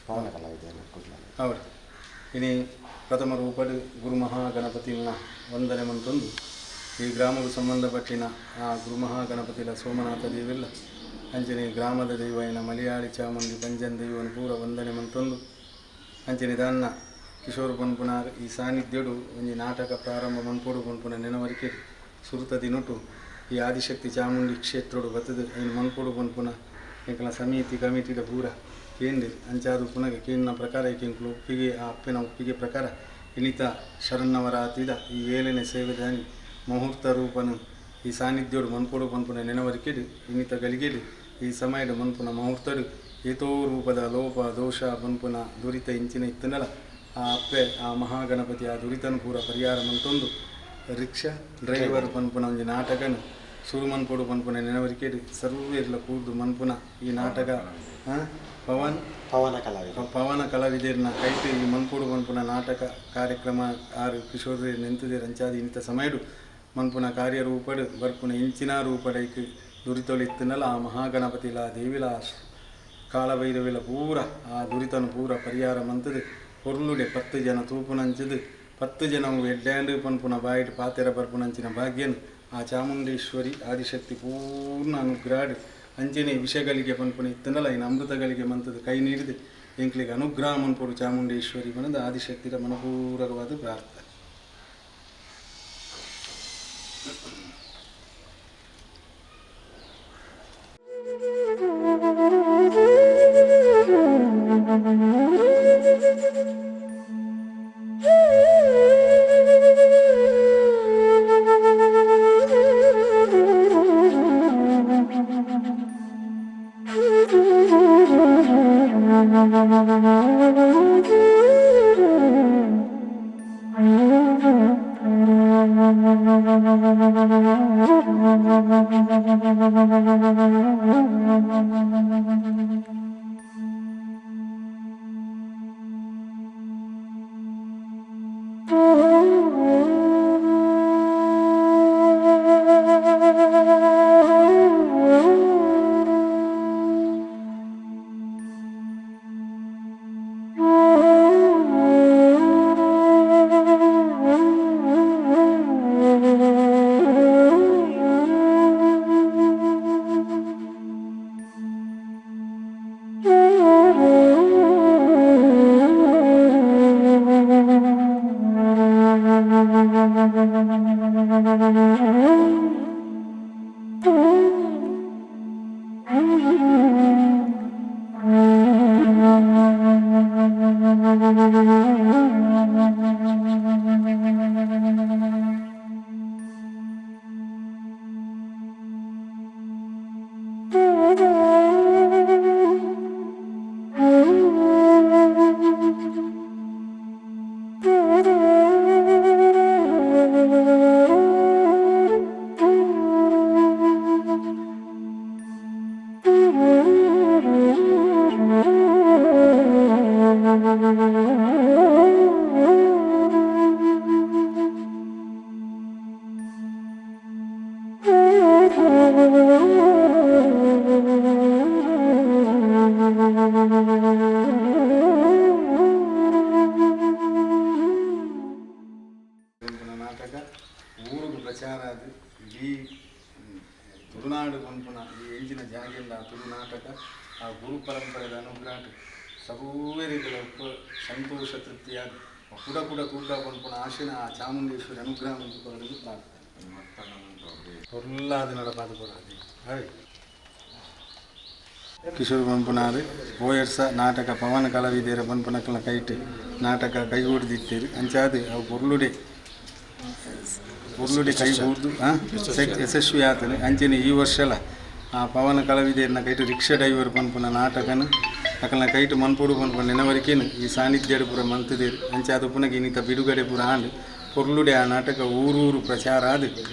ಪವನ ಕಲಾವಿದೆರ್ ಕುಡ್ಲ. ಅವರು ಇನಿ ಪ್ರಥಮ ರೂಪಡ್ ಗುರುಮಹಾಗಣಪತಿನ ವಂದನೆ ಮಂತೊಂದು ಈ ಗ್ರಾಮಕ್ಕೆ ಸಂಬಂಧಪಟ್ಟಿನ ಆ ಗುರುಮಹಾಗಣಪತಿಲ ಸೋಮನಾಥ ದೇವಿಲ್ಲ ಅಂಚನೆ ಗ್ರಾಮದ ದೈವನ ಮಲಯಾಳಿ ಚಾಮುಂಡಿ ಪಂಜನ್ ದೈವನ ಪೂರ ವಂದನೆ ಮಂತೊಂದು ಅಂಚನೆ ದಾನ್ನ ಕಿಶೋರ್ ಪನ್ಪುನಾರ್ ಈ ಸಾನ್ನಿಧ್ಯಡು ಒಂಜಿ ನಾಟಕ ಪ್ರಾರಂಭ ಮನ್ಪೊಡು ಪನ್ಪುನ ನೆನವರಿಕೆ ಸುರುತ ದಿನೊಟು ಈ ಆದಿಶಕ್ತಿ ಚಾಮುಂಡಿ ಕ್ಷೇತ್ರಡು ಬತ್ತದು ಐನ್ ಮನ್ಪೊಡು ಪನ್ಪುನ ಎಂಕಲ ಸಮಿತಿ ಕಮಿಟಿದ ಪೂರ ಕೇಂದ್ರ ಅಂಚಾದು ಪುನಗ ಕೇಂದ್ರ ಪ್ರಕಾರ ಎಂಕುಲು ಒಪ್ಪಿಗೆ ಆ ಅಪ್ಪನ ಒಪ್ಪಿಗೆ ಪ್ರಕಾರ ಇನಿತ ಶರಣ್ಣವರಾತಿದ ಈ ಏಳನೇ ಸೇವೆದಾನಿ ಮುಹೂರ್ತ ರೂಪನು ಈ ಸಾನ್ನಿಧ್ಯೋಡು ಮನ್ಪೊಡು ಪನ್ಪುನ ನೆನವರಿಕೆಡು ಇನ್ನಿತ ಗಳಿಗೆಡು ಈ ಸಮಯದ ಮನ್ಪುನ ಮುಹೂರ್ತಡು ಏತೋ ರೂಪದ ಲೋಪ ದೋಷ ಪನ್ಪುನ ದುರಿತ ಇಂಚಿನ ಇತ್ತನಲ ಆ ಅಪ್ಪೆ ಆ ಮಹಾಗಣಪತಿ ಆ ದುರಿತನು ಪೂರ ಪರಿಹಾರ ಮಂತೊಂದು ರಿಕ್ಷಾ ಡ್ರೈವರ್ ಪನ್ಪುನ ಒಂಜಿ ನಾಟಕನು ಸುರು ಮನ್ಪೊಡು ಪನ್ಪುನ ನೆನವರಿಕೆಡು ಸರ್ವೇರ್ಲ ಕೂರ್ದು ಮನ್ಪುನ ಈ ನಾಟಕ ಪವನ್ ಪವನ ಕಲಾವಿದ ಪವನ ಕಲಾವಿದರ್ನ ಕೈಟು ಈ ಮನ್ಪೊಡು ಪನ್ಪುನ ನಾಟಕ ಕಾರ್ಯಕ್ರಮ ಆರು ಕಿಶೋರ್ ನಿಂತುದೇರ್ ಅಂಚಾದಿ ಇಂಥ ಸಮಯಡು ಮನ್ಪುನ ಕಾರ್ಯರೂಪಡು ಬರ್ಪುನ ಇಂಚಿನ ರೂಪಡೈಕ್ ದುರಿತೊಲು ಇತ್ತನಲ ಆ ಮಹಾಗಣಪತಿಲ ದೇವಿಲ ಕಾಲಭೈರವಿಲ ಪೂರ ಆ ದುರಿತನು ಪೂರ ಪರಿಹಾರ ಮಂತದು ಪೊರ್ಲುಡೆ 10 ಜನ ತೂಪುನಂಚದು 10 ಜನ ಎಡ್ಡ್ಯಾಂಡು ಪನ್ಪುನ ಬಾಯಿಡ್ ಪಾತೆರ ಬರ್ಪುನಂಚಿನ ಭಾಗ್ಯನು ಆ ಚಾಮುಂಡೇಶ್ವರಿ ಆದಿಶಕ್ತಿ ಪೂರ್ಣ ಅನುಗ್ರಹ ಅಂಚನೆ ವಿಷಗಳಿಗೆ ಪನ್ಪುನ ಇತ್ತನಲ ಇನ್ನು ಅಮೃತಗಳಿಗೆ ಮಂತದು ಕೈ ನೀಡಿದು ಎಂಕ್ಲಿಗೆ ಅನುಗ್ರಹ ಮನ್ಪೊಡು ಚಾಮುಂಡೇಶ್ವರಿ ಬನದ ಆದಿಶಕ್ತಿಯ ಮನಪೂರಕವಾದ ಪ್ರಾರ್ಥನೆ. ನಾಟಕ ಊರುಗು ಪ್ರಚಾರ ಅದು ಇಡೀ ತುಳುನಾಡು ಪನ್ಪುನ ಈ ಎಂಚಿನ ಜಾಗೆಲ್ಲ ತುಳು ನಾಟಕ ಆ ಗುರು ಪರಂಪರೆದ ಅನುಗ್ರಹ ಸರ್ವೇರಿಗಳ ಸಂತೋಷ ತೃಪ್ತಿಯಾದ ಕೂಡ ಕೂಡ ತೂಕ ಪನ್ಪುನ ಆಶೆನ ಆ ಚಾಮುಂಡೇಶ್ವರಿ ಅನುಗ್ರಹ ಮಂತ್ಕೊಂಡು ಪ್ರಾರ್ಥನೆ ಪೊರ್ಲಾದ ನಡಪಾದ ಪೊರಾದಿ ಹಾಯ್ ಕಿಶೋರ್ ಪನ್ಪುನಾರು ಪೋಯರ್ಸ ನಾಟಕ ಪವನ ಕಲಾವಿದರ ಪನ್ಪುನಕಲ್ನ ಕೈಟ್ ನಾಟಕ ಕೈಗೂಡ್ದಿತ್ತೇರು ಅಂಚಾದ ಅವು ಪೊರ್ಲುಡೆ ಪೊರ್ಲುಡೆ ಕೈಗೂಡ್ದು ಯಶಸ್ವಿ ಆತನೆ. ಅಂಚನೆ ಈ ವರ್ಷಲ ಆ ಪವನ ಕಲಾವಿದರ್ನ ಕೈಟು ರಿಕ್ಷಾ ಡ್ರೈವರ್ ಪನ್ಪುನ ನಾಟಕನು ಅಕಲ್ನ ಕೈಟು ಮನ್ಪೊಡು ಪನ್ಪುನ ನೆನವರಿಕೇನು ಈ ಸಾನ್ನಿಧ್ಯಡು ಪೂರ ಮಂತುದೇರು ಅಂಚಾದ ಪುನಗ ಇನ್ನಿತ ಬಿಡುಗಡೆ ಪೂರ ಆಂಡ್ ಪೊರ್ಲುಡೆ ಆ ನಾಟಕ ಊರೂರು ಪ್ರಚಾರ ಆದು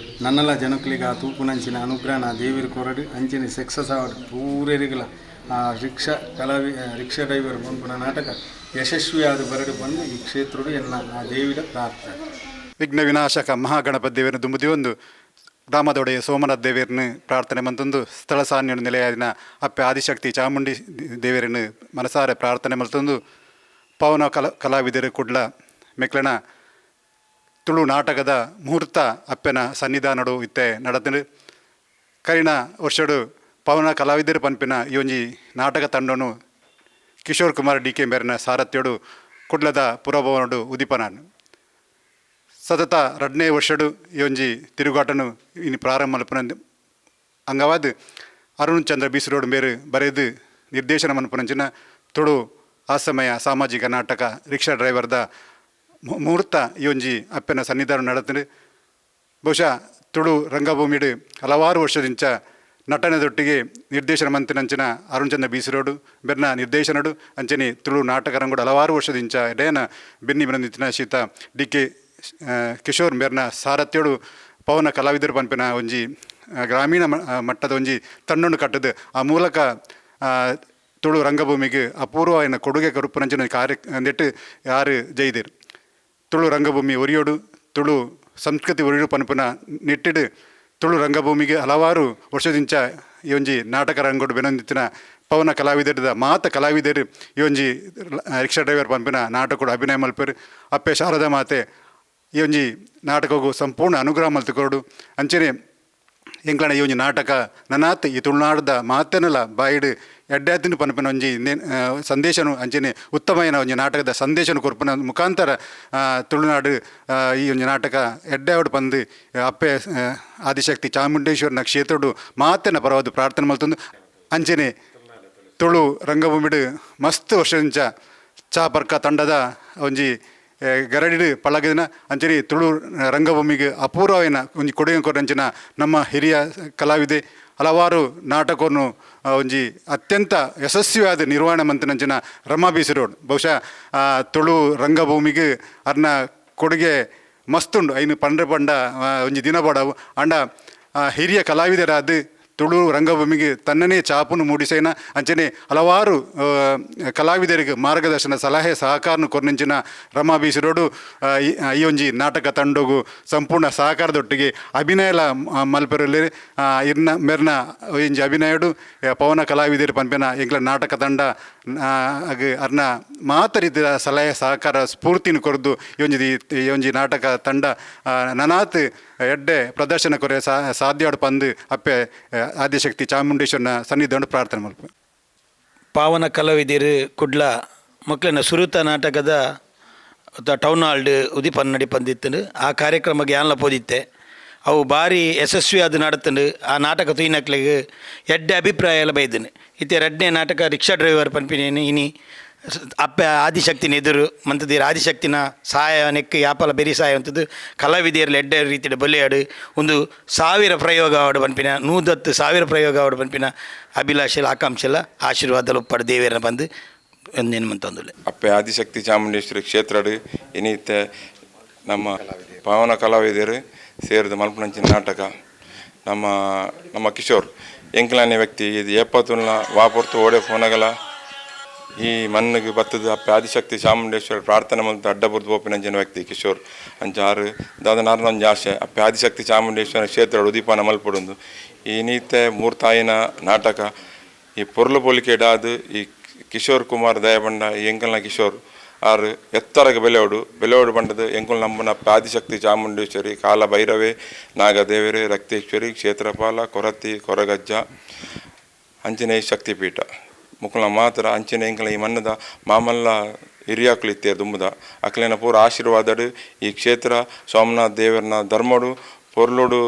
ನನ್ನಲ ಜನಕ್ಲಿಗೆ ಆ ತೂಪುನಂಚಿನ ಅನುಗ್ರಹ ನಾ ದೇವಿರ ಕೊರಡು ಅಂಚನೆ ಸಕ್ಸಸ್ ಆವಡು ಪೂರೆರಿಗಲ ಆ ರಿಕ್ಷಾ ರಿಕ್ಷಾ ಡ್ರೈವರ್ ಪನ್ಪುನ ನಾಟಕ ಯಶಸ್ವಿಯಾದ ಬರಡು ಬಂದು ಈ ಕ್ಷೇತ್ರಡು ಎನ್ನ ಆ ದೇವಿರ ಪ್ರಾರ್ಥನೆ. ವಿಘ್ನ ವಿನಾಶಕ ಮಹಾಗಣಪತಿ ದೇವರ ದುಂಬುದಿ ಒಂದು ಗ್ರಾಮದೊಡೆಯ ಸೋಮನಾಥ ದೇವರನ್ನು ಪ್ರಾರ್ಥನೆ ಮಂತೊಂದು ಸ್ಥಳ ಸಾನ್ಯ ನೆಲೆಯಾದಿನ ಅಪ್ಪೆ ಆದಿಶಕ್ತಿ ಚಾಮುಂಡಿ ದೇವರನ್ನು ಮನಸಾರೆ ಪ್ರಾರ್ಥನೆ ಮಲ್ತೊಂದು ಪವನ ಕಲಾವಿದರು ಕುಡ್ಲ ಮೆಕ್ಲನ ತುಳು ನಾಟಕದ ಮುಹೂರ್ತ ಅಪ್ಪೆನ ಸನ್ನಿಧಾನಡು ಇತ್ತೆ ನಡತನು. ಕರಿನ ವರ್ಷಡು ಪವನ ಕಲಾವಿದರು ಪನ್ಪಿನ ಈ ಒಂಜಿ ನಾಟಕ ತಂಡನು ಕಿಶೋರ್ ಕುಮಾರ್ ಡಿ ಕೆ ಮೇರಿನ ಸಾರಥ್ಯಡು ಕುಡ್ಲದ ಪುರಭವನಡು ಉದಿಪನಾನ್. ಸತತ ರಡ್ನೇ ವರ್ಷಡು ಈ ಒಂಜಿ ತಿರುಗಾಟನು ಇನಿ ಪ್ರಾರಂಭ ಮಲ್ಪುನ ಅಂಗವಾದ್ ಅರುಣ್ ಚಂದ್ರ ಬೀಸರೋಡ್ ಮೇರು ಬರೆದು ನಿರ್ದೇಶನ ಮನ್ಪುನಂಚಿನ ತುಳು ಆಸಮಯ ಸಾಮಾಜಿಕ ನಾಟಕ ರಿಕ್ಷಾ ಡ್ರೈವರ್ದ ಮುಹೂರ್ತ ಈ ಒಂಜಿ ಅಪ್ಪೆನ ಸನ್ನಿಧಾನ ನಡತನು. ಬಹುಶಃ ತುಳು ರಂಗಭೂಮಿಡು ಹಲವಾರು ವರ್ಷದಿಂಚ ನಟನೆದೊಟ್ಟಿಗೆ ನಿರ್ದೇಶನ ಮಂತಿನಂಚಿನ ಅರುಣ್ ಚಂದ್ರ ಬೀಸರೋಡು ಬೆರ್ನ ನಿರ್ದೇಶನಡು ಅಂಚನೆ ತುಳು ನಾಟಕ ರಂಗೋಡು ಹಲವಾರು ವರ್ಷದಿಂಚ ಡೇನ ಬೆನ್ನಿ ಬೆನಂದಿತ್ತಿನ ಶೀತ ಡಿ ಕೆ ಕಿಶೋರ್ ಮೇರ್ನ ಸಾರಥ್ಯೋಡು ಪವನ ಕಲಾವಿದರು ಪನ್ಪಿನ ಒಂಜಿ ಗ್ರಾಮೀಣ ಮಟ್ಟದ ಒಂಜಿ ತಂಡನ್ನು ಕಟ್ಟದು ಆ ಮೂಲಕ ತುಳು ರಂಗಭೂಮಿಗೆ ಅಪೂರ್ವವಾಯಿನ ಕೊಡುಗೆ ಕೊರುಪುನಂಚಿನ ಕಾರ್ಯ ನೆಟ್ಟು ಯಾರು ಜೈದಿರು. ತುಳು ರಂಗಭೂಮಿ ಒರಿಯೋಡು ತುಳು ಸಂಸ್ಕೃತಿ ಒರಿಯೋಡು ಪನ್ಪಿನ ನಿಟ್ಟಿಡು ತುಳು ರಂಗಭೂಮಿಗೆ ಹಲವಾರು ವರ್ಷದಿಂಚ ಈ ಒಂಜಿ ನಾಟಕ ರಂಗೋಡು ಬೆನೊಂದಿತ್ತಿನ ಪವನ ಕಲಾವಿದರದ ಮಾತ ಕಲಾವಿದರು ಈ ಒಂಜಿ ರಿಕ್ಷಾ ಡ್ರೈವರ್ ಪನ್ಪಿನ ನಾಟಕಡು ಅಭಿನಯ ಮಲ್ಪೆರು. ಅಪ್ಪೆ ಶಾರದಾ ಮಾತೆ ಈ ಒಂಜಿ ನಾಟಕಗೂ ಸಂಪೂರ್ಣ ಅನುಗ್ರಹ ಮಲ್ತುಕೊರಡು. ಅಂಚನೆ ಎಂಕ್ಲನ ಈ ಒಂಜಿ ನಾಟಕ ನನಾತ್ ಈ ತುಳುನಾಡದ ಮಾತೆನಲ ಬಾಯಿಡ್ ಎಡ್ಡಾತಿನ ಪನ್ಪಿನ ಒಂಜಿ ಸಂದೇಶನು ಅಂಚನೆ ಉತ್ತಮಯನ ಒಂಜಿ ನಾಟಕದ ಸಂದೇಶನು ಕೊರ್ಪಿನ ಮುಖಾಂತರ ತುಳುನಾಡು ಈ ಒಂಜಿ ನಾಟಕ ಎಡ್ಡಾವಡ್ ಪಂದು ಅಪ್ಪೆ ಆದಿಶಕ್ತಿ ಚಾಮುಂಡೇಶ್ವರನ ಕ್ಷೇತ್ರಡು ಮಾತೆನ ಪರವಾದ ಪ್ರಾರ್ಥನೆ ಮಲ್ತೊಂದು. ಅಂಚನೆ ತುಳು ರಂಗಭೂಮಿಡು ಮಸ್ತ್ ವರ್ಷದಿಂಚ ಚಾಪರ್ಕ ತಂಡದ ಒಂಜಿ ಗರಡಿಡು ಪಳಗಿನ ಅಂಚನೆ ತುಳು ರಂಗಭೂಮಿಗೆ ಅಪೂರ್ವವಾಯಿನ ಒಂಜಿ ಕೊಡುಗೆ ಕೊರಂಚಿನ ನಮ್ಮ ಹಿರಿಯ ಕಲಾವಿದೆ ಹಲವಾರು ನಾಟಕವನ್ನು ಒಂಜಿ ಅತ್ಯಂತ ಯಶಸ್ವಿಯಾದ ನಿರ್ವಹಣೆ ಮಂತಿನಂಚಿನ ರಮಾ ಬೀಸರೋಡ್. ಬಹುಶಃ ತುಳು ರಂಗಭೂಮಿಗೆ ಅರ್ನ ಕೊಡುಗೆ ಮಸ್ತುಂಡು. ಐನು ಪಂಡ್ರೆ ಪಂಡ ಒಂಜಿ ದಿನ ಬಡವು ಅಂಡ ಹಿರಿಯ ಕಲಾವಿದರಾದ ತುಳು ರಂಗಭೂಮಿಗೆ ತನ್ನನೇ ಛಾಪುನು ಮೂಡಿಸೈನ ಅಂಚನೆ ಹಲವಾರು ಕಲಾವಿದರಿಗೆ ಮಾರ್ಗದರ್ಶನ ಸಲಹೆ ಸಹಕಾರನು ಕೊರ್ನಿಂಚಿನ ರಮಾ ಬೀಸರೋಡು ಈ ಒಂಜಿ ನಾಟಕ ತಂಡಗು ಸಂಪೂರ್ಣ ಸಹಕಾರದೊಟ್ಟಿಗೆ ಅಭಿನಯಲ ಮಲ್ಪೆರಲ್ಲಿ ಇರ್ನ ಮೆರ್ನ ಒಂಜಿ ಅಭಿನಯಡು ಪವನ ಕಲಾವಿದರು ಪನ್ಪಿನ ಎಂಕ್ಲ ನಾಟಕ ತಂಡ ಅರ್ನ ಮಾತ ರೀತಿಯ ಸಲಹೆ ಸಹಕಾರ ಸ್ಫೂರ್ತಿನ ಕೊರ್ದು ಈ ಒಂಜಿ ನಾಟಕ ತಂಡ ನನಾತ್ ಎಡ್ಡೆ ಪ್ರದರ್ಶನ ಕೊರೆ ಸಾಧ್ಯವಾದ ಪಂದು ಅಪ್ಪೆ ಆದಿಶಕ್ತಿ ಚಾಮುಂಡೇಶ್ವರನ ಸನ್ನಿಧಾನ ಪ್ರಾರ್ಥನೆ ಮಲ್ಪ. ಪಾವನ ಕಲಾವಿದರು ಕುಡ್ಲ ಮಕ್ಕಳನ್ನ ಸುರುತ ನಾಟಕದ ಟೌನ್ ಹಾಲ್ಡ್ ಉದಿಪನ್ ನಡಿಪಂದಿತ್ತು. ಆ ಕಾರ್ಯಕ್ರಮಕ್ಕೆ ಯಾನ್ಲ ಪೋದಿತ್ತೆ. ಅವು ಭಾರಿ ಯಶಸ್ವಿಯಾದ ನಡತಂಡು. ಆ ನಾಟಕ ತೂಯಿನಕ್ಲೆಗ್ ಎಡ್ಡೆ ಅಭಿಪ್ರಾಯ ಎಲ್ಲ ಬೈದನು. ಇತ್ತೆ ರಡ್ನೇ ನಾಟಕ ರಿಕ್ಷಾ ಡ್ರೈವರ್ ಪನ್ಪಿನೇನು ಇನಿ ಅಪ್ಪೆ ಆದಿಶಕ್ತಿನ ಎದುರು ಮಂತದೀರ್ ಆದಿಶಕ್ತಿನ ಸಹಾಯ ನೆಕ್ ಯಾಪಲ ಬೆರಿ ಸಹಾಯ ಅಂತದ್ದು ಕಲಾವಿದೆಯರ್ಲ ಎಡ್ಡೆ ರೀತಿಯ ಬಲಿಯಾಡು ಒಂದು 1000 ಪ್ರಯೋಗ ಆವಡು ಪನ್ಪಿನ 110,000 ಪ್ರಯೋಗ ಆವಡು ಪನ್ಪಿನ ಅಭಿಲಾಷೆಲ ಆಕಾಂಕ್ಷೆಲ ಆಶೀರ್ವಾದಲ ಉಪ್ಪಾಡು ದೇವೇರನ ಬಂದು ಒಂದೇನು ಮಂತಂದುಲೆ. ಅಪ್ಪೆ ಆದಿಶಕ್ತಿ ಚಾಮುಂಡೇಶ್ವರಿ ಕ್ಷೇತ್ರಡು ಇನಿತ್ತೆ ನಮ್ಮ ಪಾವನ ಕಲಾವಿದರು ಸೇರಿದ ಮಲ್ಪನಂಚಿನ ನಾಟಕ ನಮ್ಮ ನಮ್ಮ ಕಿಶೋರ್ ಎಂಕ್ಲಾನೆ ವ್ಯಕ್ತಿ ಇದು ಏಪತ್ತುಲ್ಲ ವಾಪೊರ್ತು ಓಡೆ ಫೋನಗಲ ಈ ಮಣ್ಣಿಗೆ ಬತ್ತದ ಅಪ್ಪೆ ಆದಿಶಕ್ತಿ ಚಾಮುಂಡೇಶ್ವರಿ ಪ್ರಾರ್ಥನೆ ಮಲ್ತು ಅಡ್ಡ ಬುರ್ದು ಪೋಪಿನಂಚಿನ ವ್ಯಕ್ತಿ ಕಿಶೋರ್. ಅಂಚಾರು ದಾದ ಒಂಜಿ ಆಶೆ ಅಪ್ಪೆ ಆದಿಶಕ್ತಿ ಚಾಮುಂಡೇಶ್ವರ ಕ್ಷೇತ್ರ ಉದೀಪನ ಮಲ್ಪುಡುಂದು. ಈ ನೀತೆ ಮೂರ್ತಾಯಿನ ನಾಟಕ ಈ ಪೊರ್ಲು ಪೊಲಿಕೆಡಾದ್ ಈ ಕಿಶೋರ್ ಕುಮಾರ್ ದಯಬಂಡ ಈ ಎಂಕಲ್ನ ಕಿಶೋರ್ ಆರು ಎತ್ತರಗೆ ಬೆಲೆಯೋಡು ಬೆಲೆಯೋಡು ಬಂಡದು ಎಂಕುಲ್ ನಂಬುನ ಅಪ್ಪೆ ಆದಿಶಕ್ತಿ ಚಾಮುಂಡೇಶ್ವರಿ ಕಾಲ ಭೈರವೇ ನಾಗದೇವರೇ ರಕ್ತೇಶ್ವರಿ ಕ್ಷೇತ್ರಪಾಲ ಕೊರತಿ ಕೊರಗಜ್ಜ ಅಂಚನೆ ಶಕ್ತಿಪೀಠ ಮುಕುಲ ಮಾತ್ರ ಅಂಚನೆ ಎಂಕಲ ಈ ಮನ್ನದ ಮಾಮಲ್ಲ ಹಿರಿಯಾಕ್ಲು ಇತ್ತೇರ್ ದುಂಬುದ ಅಕ್ಲೆನ ಪೂರ ಆಶೀರ್ವಾದಡು ಈ ಕ್ಷೇತ್ರ ಸೋಮನಾಥ ದೇವರನ ಧರ್ಮಡು ಪೊರ್ಲುಡು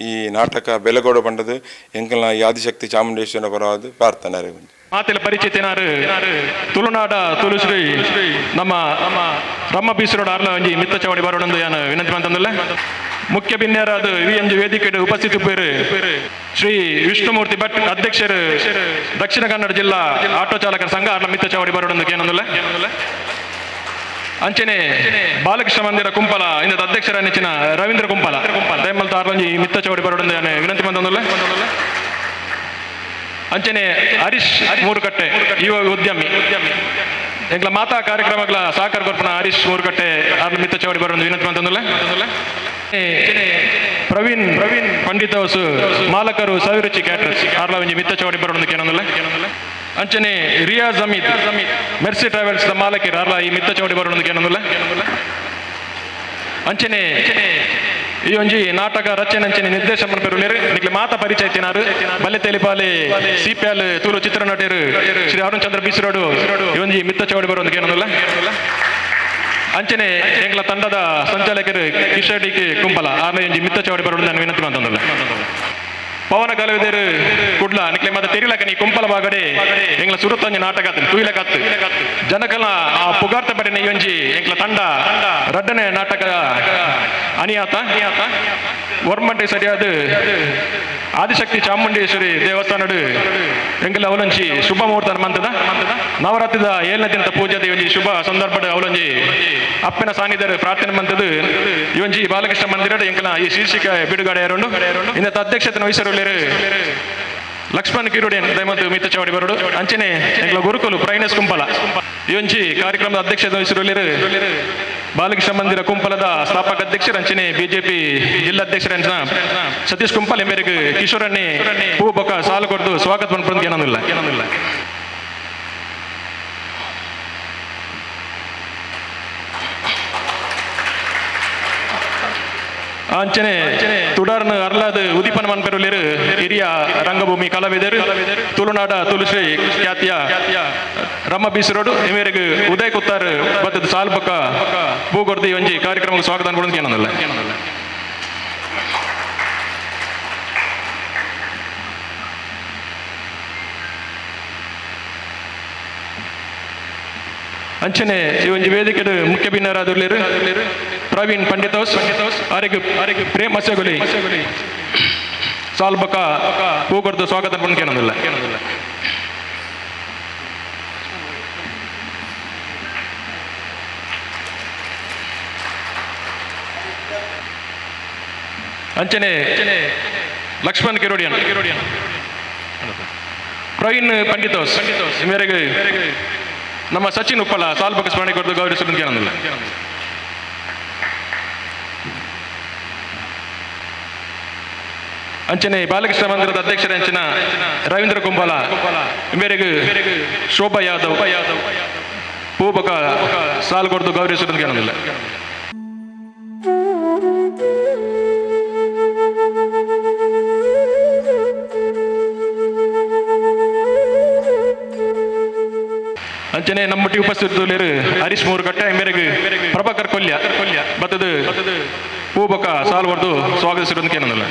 ಈ ನಾಟಕ ಬೆಲಗೋಡು ಬಂಡದು ಎಂಕಲ್ನ ಈ ಆದಿಶಕ್ತಿ ಚಾಮುಂಡೇಶ್ವರನ ಪರವಾದ ಪ್ರಾರ್ಥನೆ. ಮಾತಿನ ಪರಿಚಿತನಾರು ತುಳುನಾಡ ತುಳುಶ್ರೀ ನಮ್ಮ ನಮ್ಮ ರಮ್ಮ ಬೀಸರೋಡ್ ಆರ್ಲ ಒಂಜಿ ಮಿತ್ತ ಚವಡಿ ಬರೋಣಂದು ಯಾನು ವಿನಂತಿ ಮಂತಂದಲ್ಲ. ಮುಖ್ಯ ಬಿನ್ಯಾರಾದ ವಿ ಎಂ ಜಿ ವೇದಿಕೆ ಉಪಸ್ಥಿತಿ ಪೇರು ಶ್ರೀ ವಿಷ್ಣುಮೂರ್ತಿ ಭಟ್ ಅಧ್ಯಕ್ಷರು ದಕ್ಷಿಣ ಕನ್ನಡ ಜಿಲ್ಲಾ ಆಟೋ ಚಾಲಕರ ಸಂಘ ಆರ್ಲ ಮಿತ್ತ ಚವಡಿ ಬರೋಣಂದು ಏನಂದಲ್ಲ. ಅಂಚನೆ ಬಾಲಕೃಷ್ಣ ಮಂದಿರ ಕುಂಪಲ ಇಂದ ಅಧ್ಯಕ್ಷರ ನೆಚ್ಚಿನ ರವೀಂದ್ರ ಕುಂಪಲ ದಯಮಲ್ತ ಆರ್ಲಂಜಿ ಮಿತ್ತ ಚವಡಿ ಬರೋಣಂದು ಯಾನು ವಿನಂತಿ ಮಂತಂದಲ್ಲ. ಅಂಚನೆ ಹರೀಶ್ ಮೂರುಕಟ್ಟೆ ಯುವ ಉದ್ಯಮಿ ಎಂಗ್ಲ ಮಾತಾ ಕಾರ್ಯಕ್ರಮಗಳ ಸಹಕಾರ ಕೊರ್ಪಣ ಹರೀಶ್ ಮೂರುಕಟ್ಟೆ ಆರ್ಲ ಮಿತ್ತ ಚವಡಿ ಬರೋಣ ವಿನಂತಿ ಮಂತಂದಲ್ಲ. ಪ್ರವೀಣ್ ಪ್ರವೀಣ್ ಪಂಡಿತ್ ಹೌಸ್ ಮಾಲಕರು ಸಾವಿರುಚಿ ಕ್ಯಾಟರ್ಸ್ ಆರ್ಲ ಒಂಜಿ ಮಿತ್ತ ಚೌಡಿ ಬರೋಣ ಕೇನೊಂದುಲ್ಲ. ಅಂಚನೆ ರಿಯಾಜ್ ಅಮೀದ್ ಮೆರ್ಸಿ ಟ್ರಾವೆಲ್ಸ್ ದ ಮಾಲಕರು ಆರ್ಲ ಈ ಮಿತ್ತ ಚೌಡಿ ಬರೋಣ ಕೇನೊಂದುಲ್ಲ. ಅಂಚನೆ ಈ ಒಂಜಿ ನಾಟಕ ರಚನೆ ಅಂಚನೆ ನಿರ್ದೇಶನ ಮನ್ಪೆರುಲ್ಲೆರ್. ನಿಕ್ಲೆ ಮಾತ ಪರಿಚಯ ತಿನಾರು ಬಲ್ಲೆ ತೆಲಿಪಾಲೆ ಸಿಪಿಎಲ್ ತುಳು ಚಿತ್ರನಟರು ಶ್ರೀ ಅರುಣ್ ಚಂದ್ರ ಬಿಸ್ರೋಡು ಈ ಒಂಜಿ ಮಿತ್ತ ಚೌಡಿ ಬರೋದು ಕೇನೊಂದುಲ್ಲ. ಅಂಚನೆ ಎಂಕ್ಲ ತಂಡದ ಸಂಚಾಲಕರು ಕಿಶೋರ್ ಡಿ ಕೆ ಕುಂಪಲ ಆರ್ನ ಒಂಜಿ ಮಿತ್ತ ಚೌಡಿ ಬರೋದು ನಾನು ವಿನಂತಿ ಮಾಡ್ತಂದಲ್ಲ. ಪವನ ಕಲಾವಿದರು ಕುಡ್ಲ ನಿಕ್ಲೆ ಮತ್ತೆ ತೆರಿಲಕ ನೀ ಕುಂಪಲ ಬಾಗಡೆ ಎಂಗ್ಲ ಸುರತ್ತೊಂಜಿ ನಾಟಕ ಆತು ತುಯಿಲಕತ್ತು ಜನಕಲ ಆ ಪುಗಾರ್ತ ಪಡಿನ ಈ ಒಂಜಿ ಎಂಕ್ಲ ತಂಡ ರಡ್ಡನೆ ನಾಟಕ ಅನಿಯಾತ ವರ್ಮಂಟೆ ಸರಿಯಾದ ಆದಿಶಕ್ತಿ ಚಾಮುಂಡೇಶ್ವರಿ ದೇವಸ್ಥಾನಡು ಎಂಕಲ ಅವಲಂಚಿ ಶುಭ ಮುಹೂರ್ತ ಮಂತದ ನವರಾತ್ರಿದ ಏಳನೇ ದಿನದ ಪೂಜೆದ ಈ ಒಂಜಿ ಶುಭ ಸಂದರ್ಭದ ಅವಲಂಜಿ ಅಪ್ಪನ ಸಾನ್ನಿಧ್ಯರು ಪ್ರಾರ್ಥನೆ ಮಂತದ್ದು ಈ ಒಂಜಿ ಬಾಲಕೃಷ್ಣ ಮಂದಿರ ಎಂಕಲ ಈ ಶೀರ್ಷಿಕೆ ಬಿಡುಗಡೆ ಯಾರುಂಡು. ಇನ್ನು ಅಧ್ಯಕ್ಷತೆಯನ್ನು ವಹಿಸಿರುಳ್ಳೇರು ಲಕ್ಷ್ಮಣ್ ಕಿರುಡೇನ್ ದಯಮಂತು ಮಿತ್ತ ಚಾವಡಿ ಬರೋಡು. ಅಂಚನೆ ಎಂಕಲ ಗುರುಕುಲು ಪ್ರೈನಸ್ ಕುಂಪಲ ಈ ಒಂಜಿ ಕಾರ್ಯಕ್ರಮದ ಅಧ್ಯಕ್ಷತೆ ವಹಿಸಿರುಳ್ಳೇರು ಬಾಲಕೃಷ್ಣ ಮಂದಿರ ಕುಂಪಲದ ಸ್ಥಾಪಕ ಅಧ್ಯಕ್ಷರು ಅಂಚನೆ ಬಿಜೆಪಿ ಜಿಲ್ಲಾಧ್ಯಕ್ಷರ ಸತೀಶ್ ಕುಂಪಲ್ ಎಂಬರಿಗೆ ಕಿಶೋರನ್ನೇ ಹೂ ಬೊಕ್ಕ ಸಾಲು ಕೊಡ್ದು ಸ್ವಾಗತ ಪನ್ಪಂದು ಏನೊಂದಿಲ್ಲ. ಅಂಚನೆ ತುಡರ್ನ ಅರ್ಲಾದ ಉದೀಪನ ಮನ್ಪೆರುಲೇರು ಹಿರಿಯ ರಂಗಭೂಮಿ ಕಲಾವಿದರು ತುಳುನಾಡ ತುಳುಶ್ರೀ ಖ್ಯಾತಿಯ ರಮ್ಮ ಬೀಸರೋಡು ಇಮೇರಿಗೆ ಉದಯ್ ಕುತ್ತಾರ್ ಬತ್ತದ ಸಾಲ್ ಬೊಕ್ಕ ಭೂಗೊರ್ದಿ ಒಂಜಿ ಕಾರ್ಯಕ್ರಮಕ್ಕೆ ಸ್ವಾಗತ ಅನ್ಬಿಡೋದು ಏನೊಂದಿಲ್ಲ. ಅಂಚನೆ ಈ ಒಂಜಿ ವೇದಿಕೆಡ್ ಮುಖ್ಯ ಬಿನ್ನರಾದುರ್ಲೇರು ಪ್ರವೀಣ್ ಪಂಡಿತ್ ಹೌಸ್ ಆರಿಗೆ ಆರಿಗೆ ಪ್ರೇಮ್ ಅಸೆಗುಲಿ ಸಾಲ್ ಬೊಕ್ಕ ಹೂಗೊರ್ದು ಸ್ವಾಗತ ಅನ್ಕೊಂಡು ಏನೊಂದಿಲ್ಲ. ಅಂಚನೆ ಲಕ್ಷ್ಮಣ್ ಕಿರೋಡಿಯನ್ ಪ್ರವೀಣ್ ಪಂಡಿತ್ ಹೌಸ್ ಈ ಮೇರೆಗೆ ನಮ್ಮ ಸಚಿನ್ ಉಪ್ಪಳ ಸಾಲ್ಬಕ ಸ್ಮರಣೆ ಕೊರದು ಗೌರವಿಸಲು ಏನೊಂದಿಲ್ಲ. ಅಂಚನೆ ಬಾಲಕೃಷ್ಣ ಮಂದಿರದ ಅಧ್ಯಕ್ಷರ ಅಂಚಿನ ರವೀಂದ್ರ ಕುಂಬಾಲ ಮೇರೆಗೆ ಶೋಭಾ ಯಾದವ್ ಪೂಬಕ ಸಾಲು ಕೊರದು ಗೌರವಿಸಲು ಏನೊಂದಿಲ್ಲ. ಅಂಚನೆ ನಮ್ಮೊಟ್ಟಿಗೆ ಉಪಸ್ಥಿತರು ಹರೀಶ್ ಮೂರುಕಟ್ಟೆ ಮೇರೆಗೆ ಪ್ರಭಾಕರ್ ಕೊಲ್ಯ ಬತ್ತದ ಪೂಬಕ ಸಾಲು ಹೊಡೆದು ಸ್ವಾಗತಿಸಿರೋದಕ್ಕೆ ಏನೊಂದಿಲ್ಲ.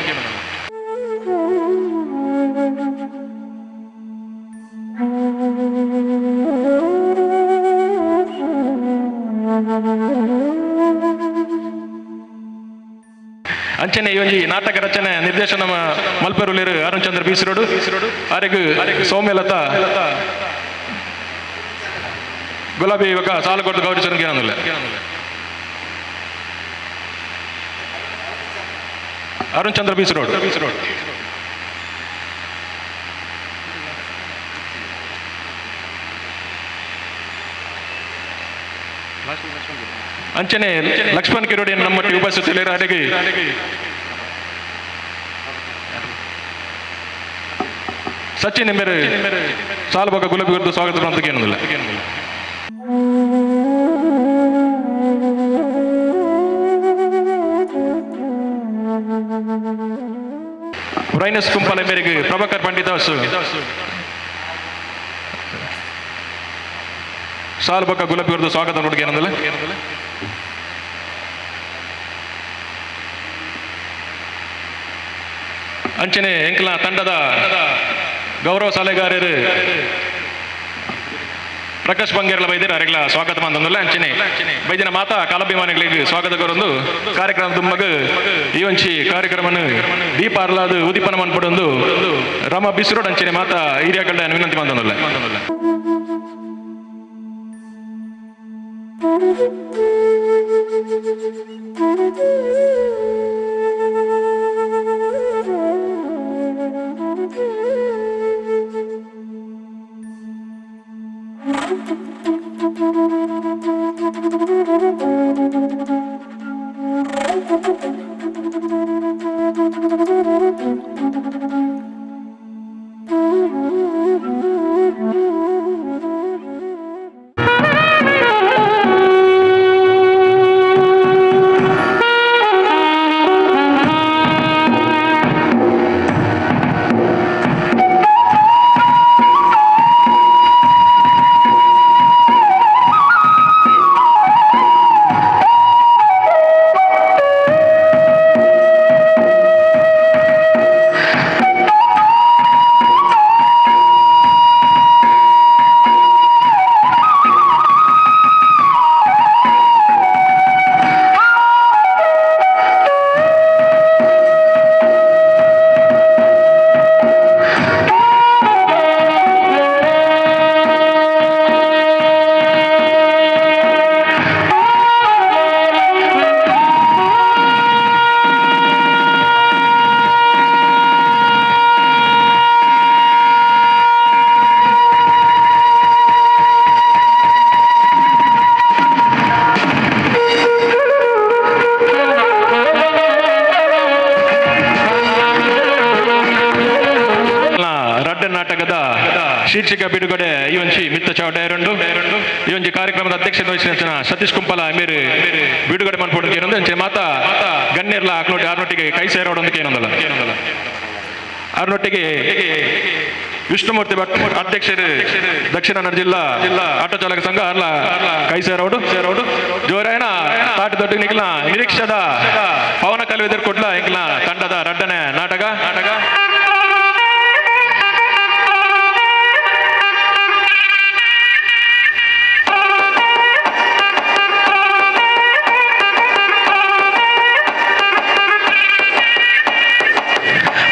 ಅಂಚನೆ ಈ ಒಂಜಿ ನಾಟಕ ರಚನೆ ನಿರ್ದೇಶನ ಮಲ್ಪೆರುಲೇರು ಅರುಣ್ ಚಂದ್ರ ಬೀಸರೋಡು ಆರೆಗ್ ಸೌಮ್ಯಲತಾ ಗುಲಾಬಿ ಇವಾಗ ಸಾಲು ಕೊಟ್ಟು ಗೌರವಿಸೋದಕ್ಕೆ ಏನೊಂದಿಲ್ಲ. ಅರುಣ್ ಚಂದ್ರ ಬೀಸರೋಡ್ ಅಂಚನೆ ಲಕ್ಷ್ಮಣ್ ಕಿರೋಡಿ ನಮ್ಮೊಟ್ಟಿಗೆ ಉಪಸ್ಥಿತರಿದ್ದಾರೆ. ಅಡಿಗೆ ಸಚಿನ್ ಎಂಬೆರು ಸಾಲು ಬೊಕ್ಕ ಗುಲಾಬಿ ಗುರುತು ಸ್ವಾಗತ ಅಂತ ಏನೊಂದಿಲ್ಲ. ರೈನಸ್ ಕುಂಪಲ ಮೇರೆಗೆ ಪ್ರಭಾಕರ್ ಪಂಡಿತ್ ಹೌಸ್ ಸಾಲು ಬೊಕ್ಕ ಗುಲಾಬಿ ಗುರುತು ಸ್ವಾಗತ ನೋಡಿಗೆ ಏನೊಂದಿಲ್ಲ. ಅಂಚನೆ ಎಂಕ್ಲ ತಂಡದ ಗೌರವ ಸಲಹೆಗಾರರು ಪ್ರಕಾಶ್ ಬಂಗೇರ್ಲ ಬೈದಿರ ಅರೆಗ್ಲ ಸ್ವಾಗತ ಮಂದೊಂದುಲ್ಲ. ಅಂಚನೆ ಬೈದಿನ ಮಾತಾ ಕಲಾಭಿಮಾನಿಗಳಿಗೆ ಸ್ವಾಗತ ಕೋರೊಂದು ಕಾರ್ಯಕ್ರಮ ತುಂಬಗ ಈ ಒಂಚಿ ಕಾರ್ಯಕ್ರಮನ ದೀಪ ಅರ್ಲಾದ ಉದೀಪನ ಮನ್ಪಡೊಂದು ರಮ ಬಿಸ್ರೋಡ್ ಅಂಚನೆ ಮಾತಾ ಹಿರಿಯ ಕಳ್ಳ ವಿನಂತಿ ಮಂದೊಂದುಲ್ಲ. ಶೀರ್ಷಿಕೆ ಬಿಡುಗಡೆ ಈ ಒಂಜಿ ಮಿತ್ತ ಚಾವಡೆ ಈ ಒಂಜಿ ಕಾರ್ಯಕ್ರಮದ ಅಧ್ಯಕ್ಷತೆ ವಹಿಸಿನ ಸತೀಶ್ ಕುಂಪಲ ಮೇರು ಬಿಡುಗಡೆ ಮನ್ಪೊಡು ಏನೊಂದು ಅಂಚೆ ಮಾತಾ ಗಣ್ಯರ್ಲ ಅಕ್ನೋಟಿ ಆರ್ನೊಟ್ಟಿಗೆ ಕೈ ಸೇರೋಡೊಂದಕ್ಕೆ ಏನೊಂದಲ್ಲ ಆರ್ನೊಟ್ಟಿಗೆ ವಿಷ್ಣುಮೂರ್ತಿ ಭಟ್ ಅಧ್ಯಕ್ಷರು ದಕ್ಷಿಣ ಕನ್ನಡ ಜಿಲ್ಲಾ ಜಿಲ್ಲಾ ಆಟೋ ಚಾಲಕ ಸಂಘ ಅರ್ಲ ಕೈ ಸೇರೋಡು ಸೇರೋಡು ಜೋರಾಯಣ ತಾಟಿ ದೊಡ್ಡ ನಿಖಿಲ ನಿರೀಕ್ಷದ ಪವನ ಕಲವಿದರ್ ಕೊಡ್ಲ ಇಂಕ್ಲ ತಂಡದ ರಡ್ಡನೆ ನಾಟಕ ನಾಟಕ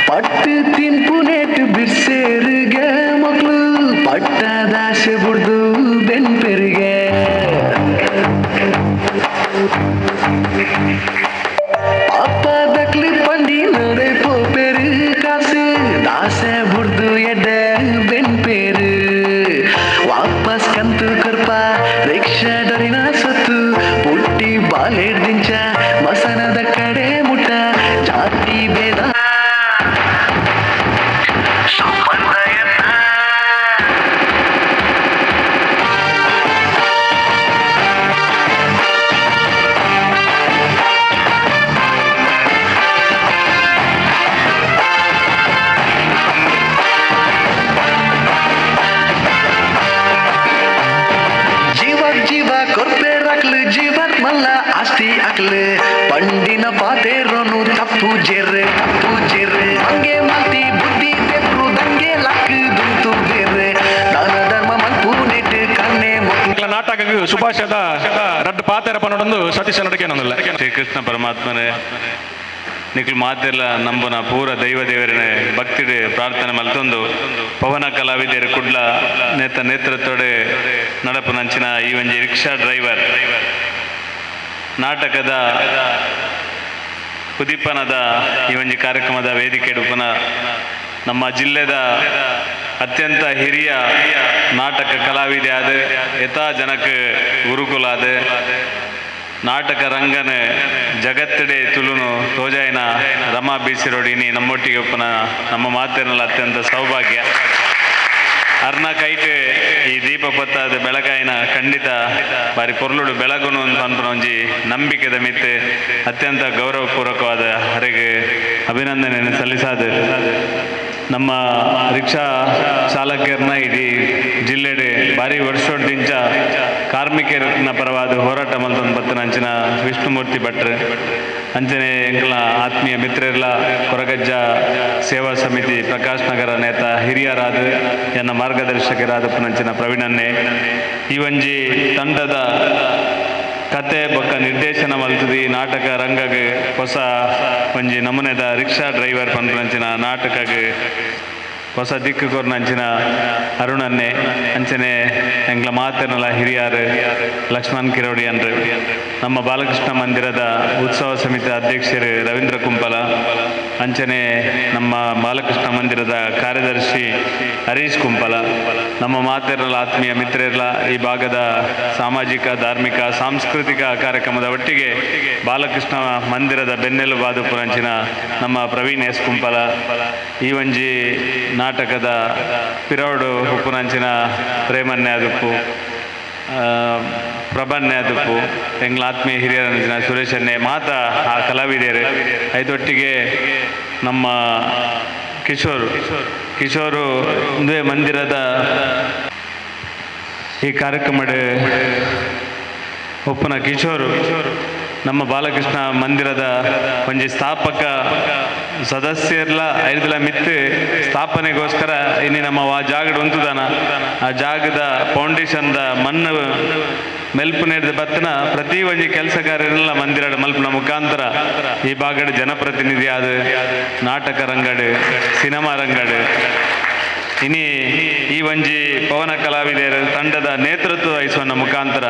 ಪಟ್ಟು ತಿಂಪು ನೇಟು ಬಿರ್ಸೇರಿಗೆ ಮಕ್ಕಳು ಪಟ್ಟದಾಸೆ ಬುಡ್ದು ಬೆನ್ಪೆರಿಗೆ ಪಾಪ ದಕ್ಲಿ ಪಂಡಿ ನಡೆ ಪೋಪೆರು ಕಾಸು ದಾಸೆ ಬುಡ್ದು ಎಡ್ಡೆ ಬೆನ್ಪೇರು ವಾಪಸ್ ಕಂತು ಕರ್ಪ ರಿಕ್ಷಾ ಡರಿನ ಸತ್ತು ಪುಟ್ಟಿ ಬಾಲೆಡ್ದಿಂಚ ಮಸನದ ಕಡೆ ಮುಟ್ಟ ಜಾತಿ ಭೇದ ಜೀವ ಜೀವ ಕೊರ್ಪೇರಾಕ್ಲು ಜೀವತ್ ಮಲ್ಲ ಆಸ್ತಿ ಅಕ್ಲು ಪಂಡಿನ ಪಾತೇರೋನು ತಪ್ಪು ಜೆರ್ರೆ ತಪ್ಪು ಜೆರ್ರೆ ಹಂಗೆ ಮಲ್ತಿ ಬುದ್ಧಿ ತೆಪ್ಪು ದಂಗೆ ಲಕ್ ದುಂತು ಬೇರೆ ದಾನ ಧರ್ಮ ಮಲ್ಪು ನೆಟ್ಟು ಕಣ್ಣೆ ಮೊಕ್ಲು ಇಂಕ್ಲ ನಾಟಕ ಸುಭಾಷದ ರಡ್ಡು ಪಾತೆರ ಪನ್ನೊಂದು ಸತೀಶ್ ನಡಕೆ ಏನೊಂದಲ್ಲ ಶ್ರೀಕೃಷ್ಣ ಪರಮಾತ್ಮನೇ ನಿಖಿಲ್ ಮಾತೆಲ್ಲ ನಂಬುನ ಪೂರ ದೈವ ದೇವರನೆ ಭಕ್ತಿಡೆ ಪ್ರಾರ್ಥನೆ ಮಲ್ತೊಂದು ಪವನ ಕಲಾವಿದರು ಕುಡ್ಲ ನೇತ ನೇತೃತ್ವಡೆ ನಡಪುನಂಚಿನ ಈ ಒಂಜಿ ರಿಕ್ಷಾ ಡ್ರೈವರ್ ನಾಟಕದ ಉದೀಪನದ ಈ ಒಂಜಿ ಕಾರ್ಯಕ್ರಮದ ವೇದಿಕೆ ಉಪನ ನಮ್ಮ ಜಿಲ್ಲೆದ ಅತ್ಯಂತ ಹಿರಿಯ ನಾಟಕ ಕಲಾವಿದೆ ಆದ ಯಥಾ ಜನಕ್ಕೆ ಗುರುಕುಲ ಆದ ನಾಟಕ ರಂಗನ ಜಗತ್ತಡೆ ತುಳುನು ತೋಜಾಯಿನ ರಮಾ ಬೀಸಿರೋಡಿನಿ ನಮ್ಮೊಟ್ಟಿಗೆ ಒಪ್ಪನ ನಮ್ಮ ಮಾತಿನಲ್ಲ ಅತ್ಯಂತ ಸೌಭಾಗ್ಯ. ಅರ್ನ ಕೈಟ್ ಈ ದೀಪ ಪತ್ತಾದ ಬೆಳಗಾಯಿನ ಖಂಡಿತ ಬಾರಿ ಪೊರ್ಲುಡು ಬೆಳಗುನು ಅಂತ ಅನ್ಪುನ ಒಂಜಿ ನಂಬಿಕೆದ ಮಿತ್ತೆ ಅತ್ಯಂತ ಗೌರವಪೂರ್ವಕವಾದ ಹರೆಗೆ ಅಭಿನಂದನೆಯನ್ನು ಸಲ್ಲಿಸಾದ ನಮ್ಮ ರಿಕ್ಷಾ ಚಾಲಕರನ್ನ ಇಡೀ ಜಿಲ್ಲೆಡೆ ಭಾರಿ ವರ್ಷೋಡ್ದಿಂಚ ಕಾರ್ಮಿಕರನ್ನ ಪರವಾದ ಹೋರಾಟ ಮಲ್ತೊಂದು ಬತ್ತನ ಅಂಚಿನ ವಿಷ್ಣುಮೂರ್ತಿ ಭಟ್ರು ಅಂಚನೆ ಎಂಕಲ್ನ ಆತ್ಮೀಯ ಮಿತ್ರರ್ಲ ಕೊರಗಜ್ಜ ಸೇವಾ ಸಮಿತಿ ಪ್ರಕಾಶ್ ನಗರ ನೇತ ಹಿರಿಯರಾದ ಎನ್ನ ಮಾರ್ಗದರ್ಶಕರಾದ ಪುನಂಚಿನ ಪ್ರವೀಣನ್ನೇ ಈ ಒಂಜಿ ತಂಡದ ಕತೆ ಬೊಕ್ಕ ನಿರ್ದೇಶನ ಮಲ್ತದಿ ನಾಟಕ ರಂಗಗ್ ಹೊಸ ಒಂಜಿ ನಮೂನೆದ ರಿಕ್ಷಾ ಡ್ರೈವರ್ ಪನ್ಪುನಂಚಿನ ನಾಟಕಗ್ ಹೊಸ ದಿಕ್ಕು ಕೊರ್ನಂಚಿನ ಅರುಣನ್ನೇ ಅಂಚನೆ ಎಂಗ್ಲ ಮಾತೆರ್ನಲ ಹಿರಿಯಾರು ಲಕ್ಷ್ಮಣ್ ಕಿರೋಡಿ ಅನ್ರು ನಮ್ಮ ಬಾಲಕೃಷ್ಣ ಮಂದಿರದ ಉತ್ಸವ ಸಮಿತಿ ಅಧ್ಯಕ್ಷರು ರವೀಂದ್ರ ಕುಂಪಲ ಅಂಚನೆ ನಮ್ಮ ಬಾಲಕೃಷ್ಣ ಮಂದಿರದ ಕಾರ್ಯದರ್ಶಿ ಹರೀಶ್ ಕುಂಪಲ ನಮ್ಮ ಮಾತೆರ್ನಲ ಆತ್ಮೀಯ ಮಿತ್ರರ್ಲ ಈ ಭಾಗದ ಸಾಮಾಜಿಕ ಧಾರ್ಮಿಕ ಸಾಂಸ್ಕೃತಿಕ ಕಾರ್ಯಕ್ರಮದ ಒಟ್ಟಿಗೆ ಬಾಲಕೃಷ್ಣ ಮಂದಿರದ ಬೆನ್ನೆಲುಬಾದು ಪುರಂಚಿನ ನಮ್ಮ ಪ್ರವೀಣ್ ಎಸ್ ಕುಂಪಲ ಈ ಒಂಜಿ ನಾಟಕದ ಪಿರೋಡು ಉಪ್ಪುನಂಚಿನ ಪ್ರೇಮನ್ಯ ಅದುಪ್ಪು ಪ್ರಬನ್ಯ ಅದುಪ್ಪು ಎಂಗ್ಲ ಆತ್ಮೀಯ ಹಿರಿಯರಂಚಿನ ಸುರೇಶನ್ನೇ ಮಾತ ಆ ಕಲಾವಿದರು ಐದೊಟ್ಟಿಗೆ ನಮ್ಮ ಕಿಶೋರ್ ಕಿಶೋರು ಒಂದೇ ಮಂದಿರದ ಈ ಕಾರ್ಯಕ್ರಮದ ಒಪ್ಪನ ಕಿಶೋರು ನಮ್ಮ ಬಾಲಕೃಷ್ಣ ಮಂದಿರದ ಒಂಜಿ ಸ್ಥಾಪಕ ಸದಸ್ಯರ್ಲ ಐದುಲ ಮಿತ್ತು ಸ್ಥಾಪನೆಗೋಸ್ಕರ ಇನ್ನು ನಮ್ಮ ಆ ಜಾಗಡ್ ಉಂತುದಾನ ಆ ಜಾಗದ ಫೌಂಡೇಶನ್ದ ಮಣ್ಣು ಮೆಲ್ಪು ನೀಡಿದ ಬತ್ತನ ಪ್ರತಿ ಒಂಜಿ ಕೆಲಸ ಕಾರ್ಯನೆಲ್ಲ ಮಂದಿರದ ಮಲ್ಪುನ ಮುಖಾಂತರ ಈ ಭಾಗದ ಜನಪ್ರತಿನಿಧಿ ಆದ ನಾಟಕ ರಂಗಡು ಸಿನಿಮಾ ರಂಗಡು ಇನಿ ಈ ಒಂಜಿ ಪವನ ಕಲಾವಿದರ ತಂಡದ ನೇತೃತ್ವ ವಹಿಸುವ ಮುಖಾಂತರ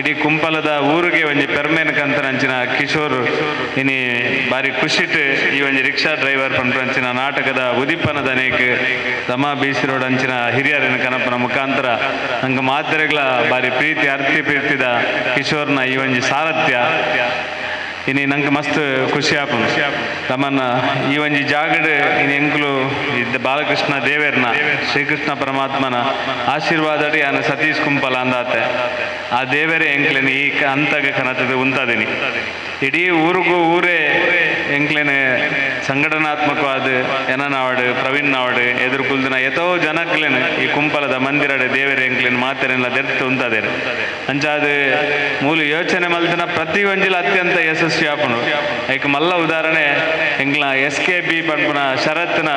ಇಡೀ ಕುಂಪಲದ ಊರಿಗೆ ಒಂಜಿ ಪೆರ್ಮೇನ ಕಂತನಂಚಿನ ಕಿಶೋರ್ ಇನಿ ಬಾರಿ ಖುಷಿಟ್ ಈ ಒಂಜಿ ರಿಕ್ಷಾ ಡ್ರೈವರ್ ಪಂಪಂಚಿನ ನಾಟಕದ ಉದೀಪನದ ಅನೇಕ ರಮಾ ಬೀಸಿ ರೋಡ್ ಅಂಚಿನ ಹಿರಿಯರಿನ ಕನಪನ ಮುಖಾಂತರ ನಂಗೆ ಮಾತ್ರೆಗಳ ಬಾರಿ ಪ್ರೀತಿ ಅರ್ತಿ ಪ್ರೀತಿದ ಕಿಶೋರ್ನ ಈ ಒಂಜಿ ಸಾರಥ್ಯ ಇನಿ ನಂಗೆ ಮಸ್ತ್ ಖುಷಿ ಆಪುಂಡು ತಮ್ಮನ್ನ ಈ ಒಂಜಿ ಜಾಗಡ್ ಇನಿ ಎಂಕುಲು ಇದ್ದ ಬಾಲಕೃಷ್ಣ ದೇವೇರ್ನ ಶ್ರೀಕೃಷ್ಣ ಪರಮಾತ್ಮನ ಆಶೀರ್ವಾದಡಿ ಯಾನ ಸತೀಶ್ ಕುಂಪಲ ಅಂದಾತೆ ಆ ದೇವರೇ ಎಂಕ್ಲೆನ ಈ ಅಂತಗ ಕನತದ ಉಂತಾದಿನಿ ಇಡೀ ಊರಿಗೂ ಊರೇ ಎಂಕ್ಲೆನ ಸಂಘಟನಾತ್ಮಕವಾದ ಎನನಾವಡು ಪ್ರವೀಣ್ ನಾವಡು ಎದುರು ಕುಲ್ದಿನ ಎತೋ ಜನಕ್ಲೆನ ಈ ಕುಂಪಲದ ಮಂದಿರಡೆ ದೇವರೇ ಎಂಕ್ಲೆನ ಮಾತೆರೆಲ್ಲ ದೆರ್ತು ಉಂತಾದೇರು ಅಂಚಾದ ಮೂಲ ಯೋಚನೆ ಮಲ್ತಿನ ಪ್ರತಿ ಒಂಜಿಲ ಅತ್ಯಂತ ಯಶಸ್ವಿ ಆಪುಂಡು ಐಕ್ ಮಲ್ಲ ಉದಾಹರಣೆ ಎಂಕ್ಲ ಎಸ್ ಕೆ ಬಿ ಪನ್ಪುನ ಶರತ್ನ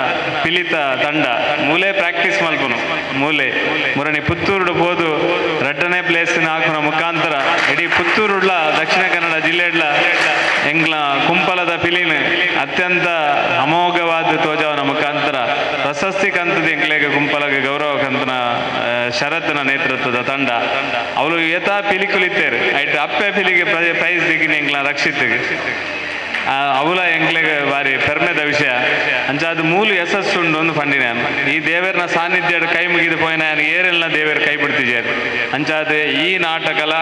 ಪಿಲಿತ ತಂಡ ಮೂಲೆ ಪ್ರಾಕ್ಟೀಸ್ ಮಲ್ಪುನು ಮೂಲೆ ಮುರಣಿ ಪುತ್ತೂರುಡು ಪೋದು ರಡ್ಡನೇ ಪ್ಲೇಸ್ ಹಾಕುನ ಮುಖಾಂತರ ಇಡೀ ಪುತ್ತೂರುಡ್ಲ ದಕ್ಷಿಣ ಕನ್ನಡ ಜಿಲ್ಲೆಡ್ಲ ಎಂಕ್ಲ ಕುಂಪಲದ ಪಿಲಿನ ಅತ್ಯಂತ ಅಮೋಘವಾದ ತೋಜವನ ಮುಖಾಂತರ ಪ್ರಶಸ್ತಿ ಕಂತದ ಎಂಕ್ಲೆಗೆ ಕುಂಪಲಗೆ ಗೌರವ ಕಂತನ ಶರತ್ನ ನೇತೃತ್ವದ ತಂಡ ಅವಳು ಏತಾ ಪಿಲಿ ಕುಲಿತೇರು ಐಟ್ ಅಪ್ಪೆ ಪಿಲಿಗೆ ಪ್ರೈಸ್ ದಿಗಿನ ಎಂಕ್ಲ ರಕ್ಷಿತ್ಗೆ ಅವಲ ಎಂಕ್ಲೆಗೆ ಬಾರಿ ಪೆರ್ಮೆದ ವಿಷಯ ಅಂಚಾದ ಮೂಲ ಯಶಸ್ಸುಂಡು ಒಂದು ಫಂಡಿನ ಈ ದೇವರನ ಸಾನ್ನಿಧ್ಯ ಕೈ ಮುಗಿದು ಪೋಯಿನ ಏರೆಲ್ಲ ದೇವರು ಕೈ ಬಿಡ್ತಿಜೇರು ಅಂಚಾದ ಈ ನಾಟಕಲ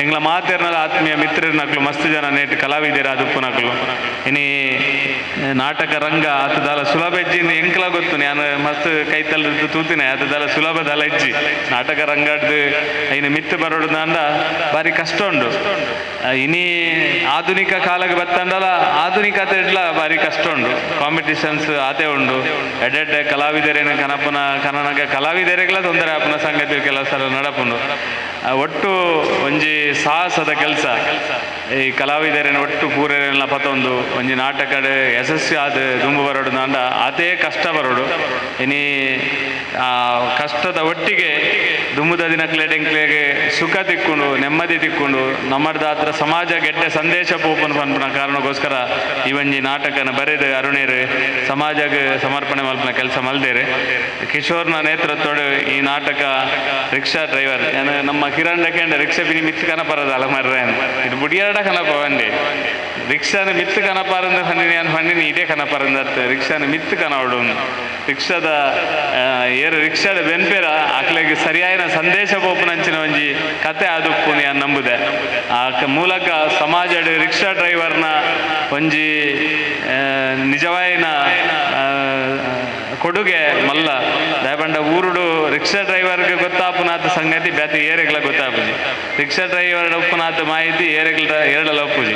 ಎಂಗ್ಲ ಮಾತೇರ್ನಲ ಆತ್ಮೀಯ ಮಿತ್ರರ್ನಕ್ಲು ಮಸ್ತ್ ಜನ ನೇಟ್ ಕಲಾವಿದರ ಅದುಪ್ಪುನಕ್ಲು ಇನಿ ನಾಟಕ ರಂಗ ಆತದಾಲ ಸುಲಭ ಹೆಜ್ಜಿಂದ ಎಂಕ್ಲ ಗೊತ್ತು ನಾನು ಮಸ್ತ್ ಕೈ ತಲ್ಲದ್ದು ತೂತಿನ ಆತದಾಲ ಸುಲಭ ದಲ ಹೆಜ್ಜಿ ನಾಟಕ ರಂಗಡ್ದು ಇನ್ನು ಮಿತ್ತು ಬರೋಡು ಬಾರಿ ಕಷ್ಟ ಉಂಡು ಇನಿ ಆಧುನಿಕ ಕಾಲಕ್ಕೆ ಬತ್ತಂಡಲ ಆಧುನಿಕತೆ ಇಡ್ಲ ಬಾರಿ ಕಷ್ಟ ಉಂಡು ಕಾಂಪಿಟಿಷನ್ಸ್ ಆತೆ ಉಂಡು ಎಡೆಡ್ಡೆ ಕಲಾವಿದರೇನು ಕನಪನ ಕನನಗ ಕಲಾವಿದರಿಗೆಲ್ಲ ತೊಂದರೆ ಆಪುನ ಸಂಗತಿ ಕೆಲವು ಸಲ ನಡಪುಂಡು ಒಟ್ಟು ಒಂಜಿ ಸಾಹಸದ ಕೆಲಸ ಈ ಕಲಾವಿದರೇನು ಒಟ್ಟು ಪೂರೇನೆಲ್ಲ ಪತೊಂದು ಒಂಜಿ ನಾಟಕಡ್ ಯಶಸ್ವಿ ಆದ ದುಂಬು ಬರೋಡು ನಾಂಡ ಆತೇ ಕಷ್ಟ ಬರೋಡು ಇನಿ ಆ ಕಷ್ಟದ ಒಟ್ಟಿಗೆ ದುಂಬುದ ದಿನಕ್ಲೆಡೆಂಕ್ಲೆಗೆ ಸುಖ ತಿಕ್ಕೊಂಡು ನೆಮ್ಮದಿ ತಿಕ್ಕೊಂಡು ನಮ್ಮದ ಹತ್ರ ಸಮಾಜ ಗೆಡ್ಡೆ ಸಂದೇಶ ಪೋಪನ್ ಪನ್ಪುನ ಕಾರಣಕ್ಕೋಸ್ಕರ ಈ ಒಂಜಿ ನಾಟಕನ ಬರೆದು ಅರುಣೇರು ಸಮಾಜಕ್ಕೆ ಸಮರ್ಪಣೆ ಮಲ್ಪನ ಕೆಲಸ ಮಲ್ದೇರು ಕಿಶೋರ್ನ ನೇತೃತ್ವಡು ಈ ನಾಟಕ ರಿಕ್ಷಾ ಡ್ರೈವರ್ ನಮ್ಮ ಕಿರಣ್ ಡಕೆಂಡ ರಿಕ್ಷಾ ಬಿನಿ ಮಿತ್ತು ಕನಪರದ ಅಲ ಮರ್ರೆ ಇದು ಬುಡಿಯಾಡ ಕನಪ ಬಂದೆ ರಿಕ್ಷಾನ ಮಿತ್ತು ಕನಪಾರಂದ ಫಂಡಿನಿ ಅನ್ ಫಂಡಿನಿ ಇದೇ ಕನಪಾರಂದ ರಿಕ್ಷಾನ ಮಿತ್ತು ಕನವಡು ರಿಕ್ಷಾದ ಏರು ರಿಕ್ಷಾದ ಬೆನ್ಪೇರ ಆಕ್ಲೆಗೆ ಸರಿಯಾದ ಸಂದೇಶ ಪೋಪುನಂಚಿನ ಒಂಜಿ ಕತೆ ಆದುಪ್ಪು ಅನ್ ನಂಬುದೆ ಆ ಮೂಲಕ ಸಮಾಜ ರಿಕ್ಷಾ ಡ್ರೈವರ್ನ ಒಂಜಿ ನಿಜವಾಯಿನ ಕೊಡುಗೆ ಮಲ್ಲ ದಯಪಂಡ ಊರುಡು ರಿಕ್ಷಾ ಡ್ರೈವರ್ಗೆ ಗೊತ್ತಾಪುನಾಥ ಸಂಗತಿ ಬ್ಯಾತಿ ಏರೆಗ್ಲ ಗೊತ್ತಾಪುಜಿ ರಿಕ್ಷಾ ಡ್ರೈವರ್ ಉಪ್ಪುನಾಥ ಮಾಹಿತಿ ಏರೆಗ್ಲ ಏರಡಲ ಒಪ್ಪುಜಿ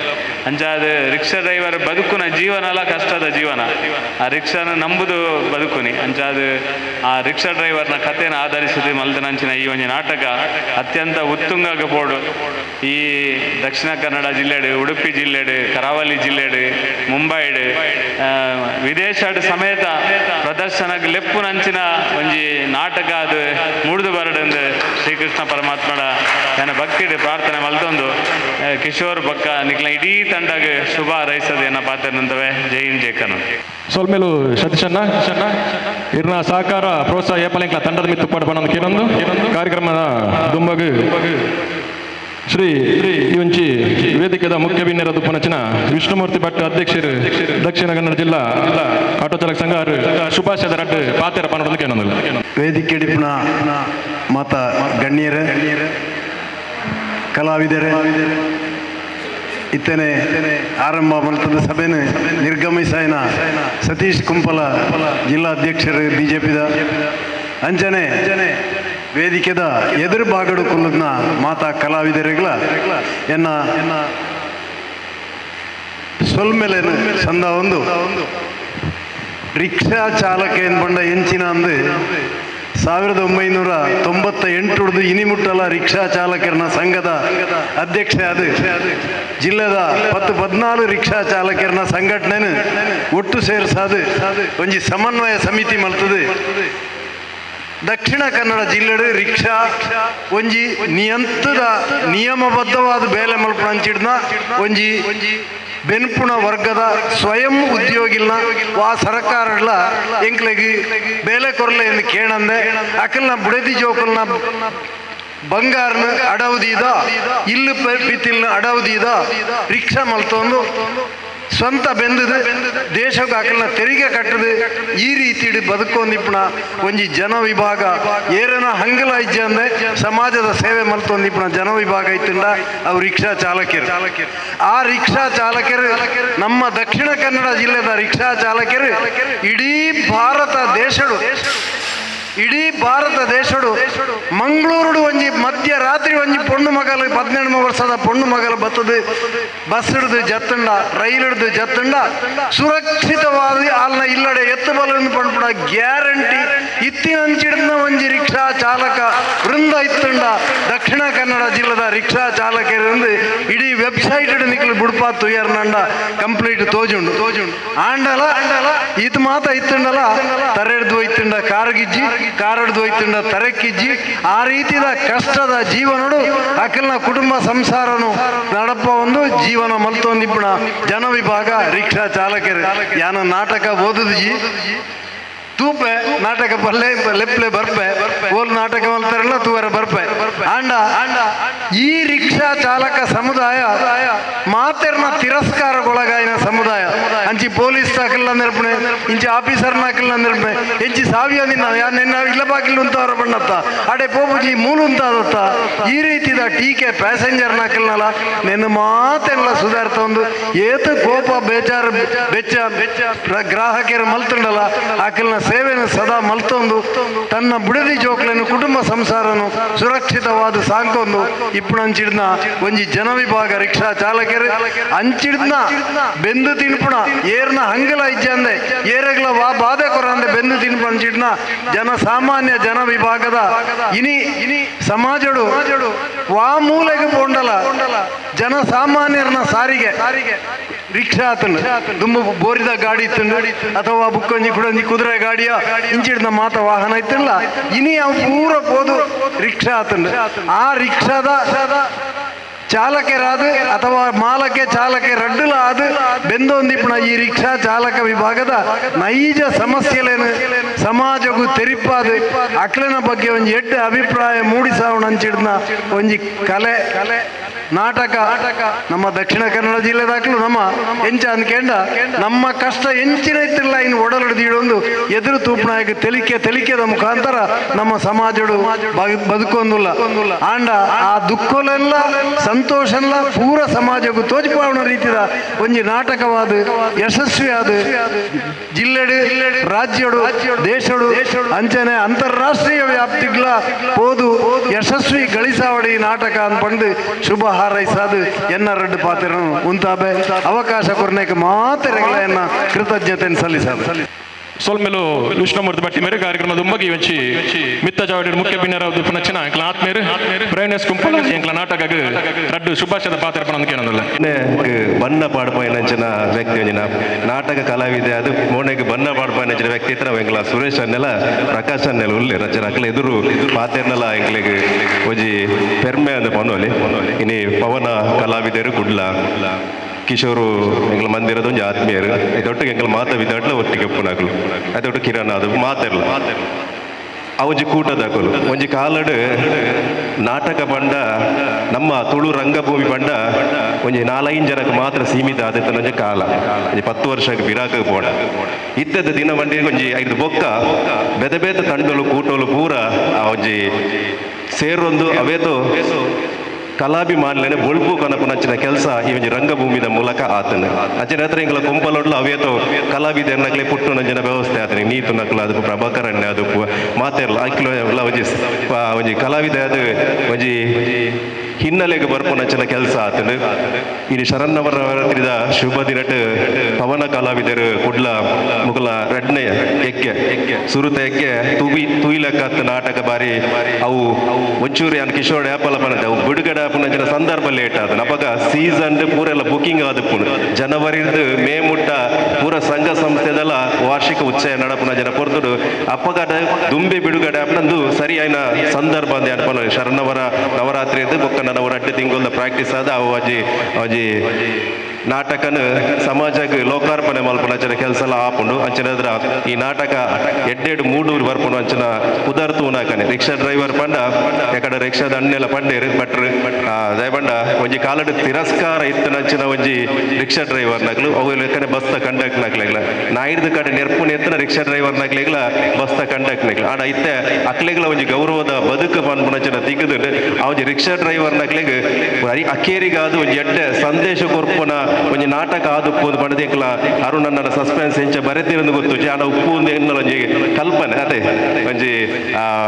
ಅಂಚಾದ ರಿಕ್ಷಾ ಡ್ರೈವರ್ ಬದುಕುನ ಜೀವನಲ ಕಷ್ಟದ ಜೀವನ ಆ ರಿಕ್ಷಾನ ನಂಬುದು ಬದುಕುನಿ ಅಂಚಾದ ಆ ರಿಕ್ಷಾ ಡ್ರೈವರ್ನ ಕಥೆನ ಆಧರಿಸಿದ ಮಲ್ದನಂಚಿನ ಈ ಒಂಜಿ ನಾಟಕ ಅತ್ಯಂತ ಉತ್ತುಂಗಕ್ಕೆ ಪೋಡು ಈ ದಕ್ಷಿಣ ಕನ್ನಡ ಜಿಲ್ಲೆಡು ಉಡುಪಿ ಜಿಲ್ಲೆಡು ಕರಾವಳಿ ಜಿಲ್ಲೆಡು ಮುಂಬೈಡು ವಿದೇಶಡ್ ಸಮೇತ ಪ್ರದರ್ಶನಕ್ಕೆ ಲೆಪ್ಪುನಂಚಿನ ಒಂಜಿ ನಾಟಕ ಅದು ಮೂಡ್ದು ಬರಡೆಂದು ಶ್ರೀಕೃಷ್ಣ ಪರಮಾತ್ಮನ ನನ್ನ ಭಕ್ತಿಡು ಪ್ರಾರ್ಥನೆ ಮಲ್ತೊಂದು ಕಿಶೋರ್ ಬಕ್ಕ ನಿಕ್ಲ ಇಡೀ ತಂಡಗೆ ಶುಭ ಹಾರೈಸದೆ ಎನ್ನ ಪಾತ್ರನಂತವೆ ಜೈ ಹಿಂದ್ ಜೈ ಕನ್ನಡ. ಸೊಲ್ಮೇಲು ಸತೀಶಣ್ಣ ಇರ್ನ ಸಹಕಾರ ಪ್ರೋತ್ಸಾಹ ಏಪಲೆಂಕ್ಲ ತಂಡದ ಮಿತ್ತು ಪಡಪನ ಕೇಳೊಂದು ಕಾರ್ಯಕ್ರಮದ ದುಂಬಗು ಶ್ರೀ ಈ ಒಂಚಿ ವೇದಿಕೆದ ಮುಖ್ಯ ಬಿನ್ನೆರ ದುಪ್ಪನಚಿನ ವಿಷ್ಣುಮೂರ್ತಿ ಭಟ್ ಅಧ್ಯಕ್ಷರು ದಕ್ಷಿಣ ಕನ್ನಡ ಜಿಲ್ಲಾ ಆಟೋ ಚಾಲಕ ಸಂಘ ಶುಭಾಶಯದ ರಡ್ಡು ಪಾತೆರ ಪನ್ನೊಂದು ಕೇಳೊಂದಿಲ್ಲ. ವೇದಿಕೆ ಡಿಪ್ನ ಮಾತ ಗಣ್ಯರ ಕಲಾವಿದರೆ ಇತ್ತನೆ ಆರಂಭ ಮಲ್ತದ ಸಭೆನ ನಿರ್ಗಮಿಸಾಯನ ಸತೀಶ್ ಕುಂಪಲ ಜಿಲ್ಲಾಧ್ಯಕ್ಷರು ಬಿಜೆಪಿದ ಅಂಚನೆ ವೇದಿಕೆದ ಎದುರು ಬಾಗಡು ಕುಲ್ಲದ್ನ ಮಾತಾ ಕಲಾವಿದರಿಗಳ ಎನ್ನ ಸೊಲ್ಮೆಲೆನು ಸಂದ ಒಂದು ರಿಕ್ಷಾ ಚಾಲಕ ಏನ್ಪಂಡ ಎಂಚಿನ ಅಂದು 1998 ಇನಿಮುಟ್ಟಲ ರಿಕ್ಷಾ ಚಾಲಕರನ ಸಂಘದ ಅಧ್ಯಕ್ಷ ಅದು ಜಿಲ್ಲೆದ 10-14 ರಿಕ್ಷಾ ಚಾಲಕರನ ಸಂಘಟನೆ ಒಟ್ಟು ಸೇರ್ಸಾದು ಒಂಜಿ ಸಮನ್ವಯ ಸಮಿತಿ ಮಲ್ತದೆ. ದಕ್ಷಿಣ ಕನ್ನಡ ಜಿಲ್ಲೆಡು ರಿಕ್ಷಾ ಒಂಜಿ ನಿಯಂತ್ರದ ನಿಯಮಬದ್ಧವಾದ ಬೇಲೆ ಮಲ್ಪುನಂಚಿಡ್ನ ಒಂಜಿ ಬೆನ್ಪುಣ ವರ್ಗದ ಸ್ವಯಂ ಉದ್ಯೋಗಿಲ್ನ ವಾ ಸರ್ಕಾರಡ್ಲ ಎಂಕ್ಲೆಗ್ ಬೇಲೆ ಕೊರ್ಲೆ ಎಂದು ಕೇಳಂದೆ ಅಕಲ್ನ ಬುಡದಿ ಜೋಕಲ್ನ ಬಂಗಾರನ ಅಡವದಿದ ಇಲ್ಲು ಪಿತಿಲ್ನ ಅಡವದಿದ ರಿಕ್ಷಾ ಮಲ್ತೊಂದು ಸ್ವಂತ ಬೆಂದದು ದೇಶಕ್ಕೆ ಅಕಲ್ನ ತೆರಿಗೆ ಕಟ್ಟದು ಈ ರೀತಿ ಬದುಕೊಂದಿಪ್ಪಣ ಒಂಜಿ ಜನ ವಿಭಾಗ ಏರನ ಹಂಗಲ ಇಜ್ಜಂದೆ ಸಮಾಜದ ಸೇವೆ ಮಲ್ತೊಂದಿಪ್ಪಣ ಜನ ವಿಭಾಗ ಇತ್ತಿಂದ ಅವು ರಿಕ್ಷಾ ಚಾಲಕರು. ಆ ರಿಕ್ಷಾ ಚಾಲಕರು ನಮ್ಮ ದಕ್ಷಿಣ ಕನ್ನಡ ಜಿಲ್ಲೆದ ರಿಕ್ಷಾ ಚಾಲಕರು ಇಡೀ ಭಾರತ ದೇಶಡು ಇಡೀ ಭಾರತ ದೇಶಡು ಮಂಗಳೂರುಡು ಒಂಜಿ ಮಧ್ಯರಾತ್ರಿ ಒಂಜಿ ಪೊಣ್ಣು ಮಗಲು 18 ವರ್ಷದ ಪೊಣ್ಣು ಮಗಲು ಬತ್ತದು ಬಸ್ ಹಿಡಿದು ಜತ್ತಂಡ ರೈಲ್ ಹಿಡಿದು ಜತ್ತಂಡ ಸುರಕ್ಷಿತವಾದ ಆಲ್ನ ಇಲ್ಲಡೆ ಎತ್ತು ಬಲನ್ನು ಪಂಡ್ಪುಡ ಗ್ಯಾರಂಟಿ ಇತ್ತಿನಂಚಿಡ್ನ ಒಂಜಿ ರಿಕ್ಷಾ ಚಾಲಕ ವೃಂದ ಇತ್ತಂಡ ದಕ್ಷಿಣ ಕನ್ನಡ ಜಿಲ್ಲೆದ ರಿಕ್ಷಾ ಚಾಲಕರಿಂದ ಇಡೀ ವೆಬ್ಸೈಟ್ ನಿಕ್ಲು ಬುಡ್ಪಾ ತುಯರ್ನಂಡ ಕಂಪ್ಲೀಟ್ ತೋಜುಂಡು ತೋಜುಂಡು ಆಂಡಲ ಈತ ಮಾತ ಇತ್ತಂಡಲ ತರೆಡ್ದು ಇತ್ತಂಡ ಕಾರ್ಗಿಜ್ಜಿ ಕಾರಡ್ದು ಹೋಯ್ತುಂಡ ತರಕ್ಕಿಜ್ಜಿ ಆ ರೀತಿದ ಕಷ್ಟದ ಜೀವನಡು ಅಕಲ್ನ ಕುಟುಂಬ ಸಂಸಾರನು ನಡಪ ಒಂದು ಜೀವನ ಮಲ್ತೊಂದಿಪ್ಪಣ ಜನ ವಿಭಾಗ ರಿಕ್ಷಾ ಚಾಲಕರು. ಯಾನ ನಾಟಕ ಓದುದು ತೂಪೆ ನಾಟಕ ಬಲ್ಲೆ ಲೆಪ್ಲೆ ಬರ್ಪೆ ಓಲ್ ನಾಟಕ ಮಲ್ತಾರಲ್ಲ ತೂವರ ಬರ್ಪೆ ಆಂಡ ಈ ರಿಕ್ಷಾ ಚಾಲಕ ಸಮುದಾಯ ಮಾತೆರ್ನ ತಿರಸ್ಕಾರಕ್ಕೊಳಗಾಯಿನ ಸಮುದಾಯ. ಅಂಚಿ ಪೊಲೀಸ್ ದಾಖಲ ನಿರ್ಪಣೆ ಇಂಚಿ ಆಫೀಸರ್ ನಾಕಲ್ ನಿರ್ಪಣೆ ಇಂಚಿ ಸಾವಿಯ ನಿನ್ನ ನಿನ್ನ ಇಲ್ಲ ಬಾಕಿಲ್ ಉಂತವರ ಬಣ್ಣತ್ತ ಅಡೆ ಪೋಪುಜಿ ಮೂಲು ಉಂತಾದತ್ತ ಈ ರೀತಿದ ಟೀಕೆ ಪ್ಯಾಸೆಂಜರ್ ನಾಕಲ್ನಲ್ಲ ನಿನ್ನ ಮಾತೆಲ್ಲ ಸುಧಾರ್ತ ಒಂದು ಏತ ಕೋಪ ಬೇಜಾರು ಬೆಚ್ಚ ಗ್ರಾಹಕರು ಮಲ್ತುಂಡಲ್ಲ ಆಕಲ್ನ ಸೇವೆಯನ್ನು ಸದಾ ಮಲ್ತೊಂದು ತನ್ನ ಬುಡದಿ ಜೋಕ್లను ಕುಟುಂಬ ಸಂಸಾರನು ಸುರಕ್ಷಿತವಾದ ಸಾಂಕೊಂದು ಇಪ್ಪುಣಂಚಿಡ್ನ ಒಂಜಿ ಜನ ವಿಭಾಗ ರಿಕ್ಷಾ ಚಾಲಕರು ಅಂಚಿಡ್ನ ಬೆಂದು ತಿನ್ಪುಣ ಏರ್ನ ಹಂಗಲ ಇಜ್ಜಂದೆ ಏರಗ್ಲ ವಾ ಬಾಧೆ ಕೊರಂದೆ ಬೆಂದು ತಿನ್ಪು ಅಂಚಿಡ್ನ ಜನ ಸಾಮಾನ್ಯ ಜನ ವಿಭಾಗದ ಇನಿ ಇನಿ ಸಮಾಜಡು ವಾ ಮೂಲೆಗೆ ಪೋಂಡಲ ಜನ ಸಾಮಾನ್ಯರನ್ನ ಸಾರಿಗೆ ರಿಕ್ಷಾ ಆತನು ದುಂಬು ಬೋರಿದ ಗಾಡಿ ಇತ್ತು ಅಥವಾ ಬುಕ್ಕೊಂಜಿ ಕುಡಂಜಿ ಕುದುರೆ ಗಾಡಿಯ ಇಂಚಿಡ್ನ ಮಾತ ವಾಹನ ಇತ್ತಿಲ್ಲ ಇನಿ ಅವು ಪೂರ ಪೋದು ರಿಕ್ಷಾ ಆತನು. ಆ ರಿಕ್ಷಾದ ಚಾಲಕರಾದ ಅಥವಾ ಮಾಲಕೆ ಚಾಲಕೆ ರಡ್ಡುಲ ಆದ ಬೆಂದೊಂದಿಪ್ಪಣ ಈ ರಿಕ್ಷಾ ಚಾಲಕ ವಿಭಾಗದ ನೈಜ ಸಮಸ್ಯೆಲೇನು ಸಮಾಜಕ್ಕೂ ತೆರಿಪಾದ ಅಕ್ಲನ ಬಗ್ಗೆ ಒಂಜಿ ಎಡ್ಡೆ ಅಭಿಪ್ರಾಯ ಮೂಡಿಸಾವಣ ಅಂಚಿಡ್ನ ಒಂಜಿ ಕಲೆ ನಾಟಕ ನಮ್ಮ ದಕ್ಷಿಣ ಕನ್ನಡ ಜಿಲ್ಲೆದಾಕ್ಲು ನಮ್ಮ ಎಂಚ ಅಂದ್ಕೇಂಡ ನಮ್ಮ ಕಷ್ಟ ಎಂಚಿನ ಇತ್ತಿಲ್ಲ ಇನ್ನು ಒಡಲುಡಿದೀಡೊಂದು ಎದುರು ತೂಪನಾಯಕ ತೆಲಿಕೆ ತೆಲಿಕೆದ ಮುಖಾಂತರ ನಮ್ಮ ಸಮಾಜಡು ಬದುಕೊಂದುಲ್ಲ ಆಂಡ ಆ ದುಃಖಲೆಲ್ಲ ಸಂತೋಷಲ್ಲ ಪೂರ ಸಮಾಜಕ್ಕೂ ತೋಜಿಪಾವಣ ರೀತಿಯ ಒಂಜಿ ನಾಟಕವಾದ ಯಶಸ್ವಿಯಾದ ಜಿಲ್ಲೆಡು ರಾಜ್ಯಡು ದೇಶಡು ಅಂಚನೆ ಅಂತಾರಾಷ್ಟ್ರೀಯ ವ್ಯಾಪ್ತಿಗಳ ಪೋದು ಯಶಸ್ವಿ ಗಳಿಸಾವಡಿ ನಾಟಕ ಅನ್ಪಂಡು ಶುಭ ಹಾರೈಸಾದು ಎನ್ನ ರಡ್ಡು ಪಾತ್ರನು ಉಂತಾಬೆ ಅವಕಾಶ ಕೊರ್ನೇಕ ಮಾತೆರೆಗಳ ಎನ್ನ ಕೃತಜ್ಞತೆಯನ್ನು ಸಲ್ಲಿಸಾದ. ಸೊಲ್ಮೆಲು ವಿಷ್ಣುಮೂರ್ತಿ ಭಟ್ಟಿ ಮೇರೆ ಕಾರ್ಯಕ್ರಮದ ಉಮ್ಮಗಿ ವಂಚಿ ಮಿತ್ತ ಜಾವಡಿ ಮುಖ್ಯ ಬಿನ್ನರ ಪುನಚಿನ ಎಂಕ್ಲ ಆತ್ಮೇರು ಪ್ರಯಾಣಸ್ ಕುಂಪಲ ಎಂಕ್ಲ ನಾಟಕ ರಡ್ಡು ಶುಭಾಶಯದ ಪಾತ್ರ ಪಣಂದು ಬಣ್ಣ ಪಾಡ್ಪಾಯಿನಂಚಿನ ವ್ಯಕ್ತಿ ಒಂಜಿನ ನಾಟಕ ಕಲಾವಿದೆ ಅದು ಮೋನೆಗೆ ಬಣ್ಣ ಪಾಡ್ಪಾಯಿನಂಚಿನ ವ್ಯಕ್ತಿ ಇತ್ರ ಎಂಕ್ಲ ಸುರೇಶ್ ಅನ್ನೆಲ್ಲ ಪ್ರಕಾಶ್ ಅನ್ನೆಲ್ಲ ಉಲ್ಲೆ ರಚನ ಅಕ್ಲ ಎದುರು ಪಾತೆರ್ನಲ ಎಂಕ್ಲೆಗ್ ಒಂಜಿ ಪೆರ್ಮೆ ಅಂದ ಪನೋಲಿ ಇನಿ ಪವನ ಕಲಾವಿದರು ಕುಡ್ಲ ಕಿಶೋರು ಎಂಕ್ಲ ಮಂದಿರದ ಒಂಜಿ ಆತ್ಮೀಯರು ಐದೊಟ್ಟಿಗೆ ಎಂಕ್ಲ ಮಾತ ವಿದಾಟ್ಲ ಒಟ್ಟಿಗೆ ಉಪ್ಪುನಾಕ್ಲು ಐದೊಟ್ಟು ಕಿರಣ ಅದು ಮಾತೆರ್ಲ ಆ ಒಂಜಿ ಕೂಟದಾಕಲು ಒಂಜಿ ಕಾಲಡು ನಾಟಕ ಬಂಡ ನಮ್ಮ ತುಳು ರಂಗಭೂಮಿ ಬಂಡ ಒಂಜಿ ನಾಲೈದು ಜನಕ್ಕೆ ಮಾತ್ರ ಸೀಮಿತ ಆದಿತ್ತನ ಒಂಜಿ ಕಾಲ ಒಂಜಿ 10 ವರ್ಷಕ್ಕೆ ಬಿರಾಕ ಪೋಡ ಇತ್ತದ ದಿನ ಬಂಡಿ ಒಂಜಿ 5 ಬೊಕ್ಕ ಬೇತೆ ಬೇತೆ ತಂಡಲು ಕೂಟಲು ಪೂರ ಆ ಒಂಜಿ ಸೇರೊಂದು ಅವೇತೋ ಕಲಾಭಿಮಾನಿಲೇನೆ ಬೊಳ್ಪು ಕನಪುನಂಚಿನ ಕೆಲಸ ಈ ಒಂಜಿ ರಂಗಭೂಮಿದ ಮೂಲಕ ಆತನ ಅಂಚಿನ ಹತ್ರ ಎಂಕಲ ಕೊಂಪಲೊಡ್ಲು ಅವೇತೋ ಕಲಾವಿದರ್ನಕ್ಲೆ ಪುಟ್ಟು ನಂಜಿನ ವ್ಯವಸ್ಥೆ ಆತನ ನೀತು ನಕ್ಲ ಅದು ಪ್ರಭಾಕರಣ್ಯ ಅದು ಮಾತೆರ್ಲ ಅಕ್ಲು ಒಂಜಿ ಒಂಜಿ ಕಲಾವಿದ ಅದು ಒಂಜಿ ಹಿನ್ನೆಲೆಗೆ ಬರ್ಪುನಂಚಿನ ಕೆಲಸ ಆತನ. ಇನಿ ಶರನ್ನವರ ಶುಭ ದಿನಟ್ ಪವನ ಕಲಾವಿದರು ಕುಡ್ಲ ಮುಗಲ ರಡ್ನೆ ಎಕ್ಕೆ ಸುರುತ ಎಕ್ಕೆ ತುವಿ ತುಯಿಲಕ್ಕತ್ತ ನಾಟಕ ಬಾರಿ ಅವು ಒಂಚೂರು ಯಾನ್ ಕಿಶೋರ್ ಆಪಲ ಪನಂತೆ ಅವು ಬಿಡುಗಡೆ ಆಪುನಂಚಿನ ಸಂದರ್ಭ ಲೇಟ್ ಆದ ಅಪಗ ಸೀಸನ್ ಪೂರೆಲ್ಲ ಬುಕಿಂಗ್ ಆದಪ್ಪುನು ಜನವರಿರ್ದು ಮೇ ಮುಟ್ಟ ಪೂರ ಸಂಘ ಸಂಸ್ಥೆದೆಲ್ಲ ವಾರ್ಷಿಕ ಉತ್ಸವ ನಡಪುನ ಜನ ಪೊರ್ತುಡು ಅಪ್ಪಗಡ ದುಂಬೆ ಬಿಡುಗಡೆ ಆಪನಂದು ಸರಿಯಾಯಿನ ಸಂದರ್ಭ ಅಂದೆ ಅನ್ಪನ ಶರಣವರ ನವರಾತ್ರಿ ಬೊಕ್ಕ ನನ್ನ ಅಡ್ಡೆ ತಿಂಗಳ ಪ್ರಾಕ್ಟೀಸ್ ಆದ ಅವು ಅಜ್ಜಿ ಅಜ್ಜಿ ನಾಟಕನ ಸಮಾಜಕ್ಕೆ ಲೋಕಾರ್ಪಣೆ ಮಲ್ಪುನ ಅಂಚಿನ ಕೆಲಸಲ ಆಪುಂಡು. ಅಂಚಿನ ಈ ನಾಟಕ ಎಡ್ಡೆಡ್ ಮೂಡೂರು ಬರ್ಪುಂಡು ಅಂಚಿನ ಉದರ್ ತೂನಾಕನೆ ರಿಕ್ಷಾ ಡ್ರೈವರ್ ಪಂಡ ಎಕಡೆ ರಿಕ್ಷಾದ ಅಣ್ಣೆಲ್ಲ ಪಂಡೇರು ಭಟ್ರು ದಯಪಂಡ ಒಂಜಿ ಕಾಲಡ್ ತಿರಸ್ಕಾರ ಇತ್ತನಂಚಿನ ಒಂಜಿ ರಿಕ್ಷಾ ಡ್ರೈವರ್ ನಕ್ಲು ಅವು ಲೆಕ್ಕನೆ ಬಸ್ತ ಕಂಡಕ್ಟ್ ನಕ್ಲೆಗ್ಲ ನಾಯಿರ್ದ ಕಡೆ ನೆರ್ಪುನ ಎತ್ತನ ರಿಕ್ಷಾ ಡ್ರೈವರ್ ನಕ್ಲೆಗ್ಲ ಬಸ್ತ ಕಂಡಕ್ಟ್ ನಕ್ಲ ಆಡ ಇತ್ತೆ ಅಕ್ಲೆಗ್ಲ ಒಂಜಿ ಗೌರವದ ಬದುಕು ಪನ್ಪುನಂಚಿನ ತಿಕ್ಕದು ಆ ಒಂಜಿ ರಿಕ್ಷಾ ಡ್ರೈವರ್ ನಕ್ಲೆಗ್ ಅಕೇರಿಗಾದ ಒಂಜಿ ಎಡ್ಡೆ ಸಂದೇಶ ಕೊರ್ಪುನ ಒಂಜಿ ನಾಟಕ ಆದುಪ್ಪು ಪಂಡದಿಕ್ಲ ಅರುಣಣ್ಣನ ಸಸ್ಪೆನ್ಸ್ ಎಂಚ ಬರೆತಿರಂದು ಗೊತ್ತು ಆಡ ಉಪ್ಪು ಎನ್ನಲ ಒಂಜಿ ಕಲ್ಪನೆ ಅದೇ ಒಂಜಿ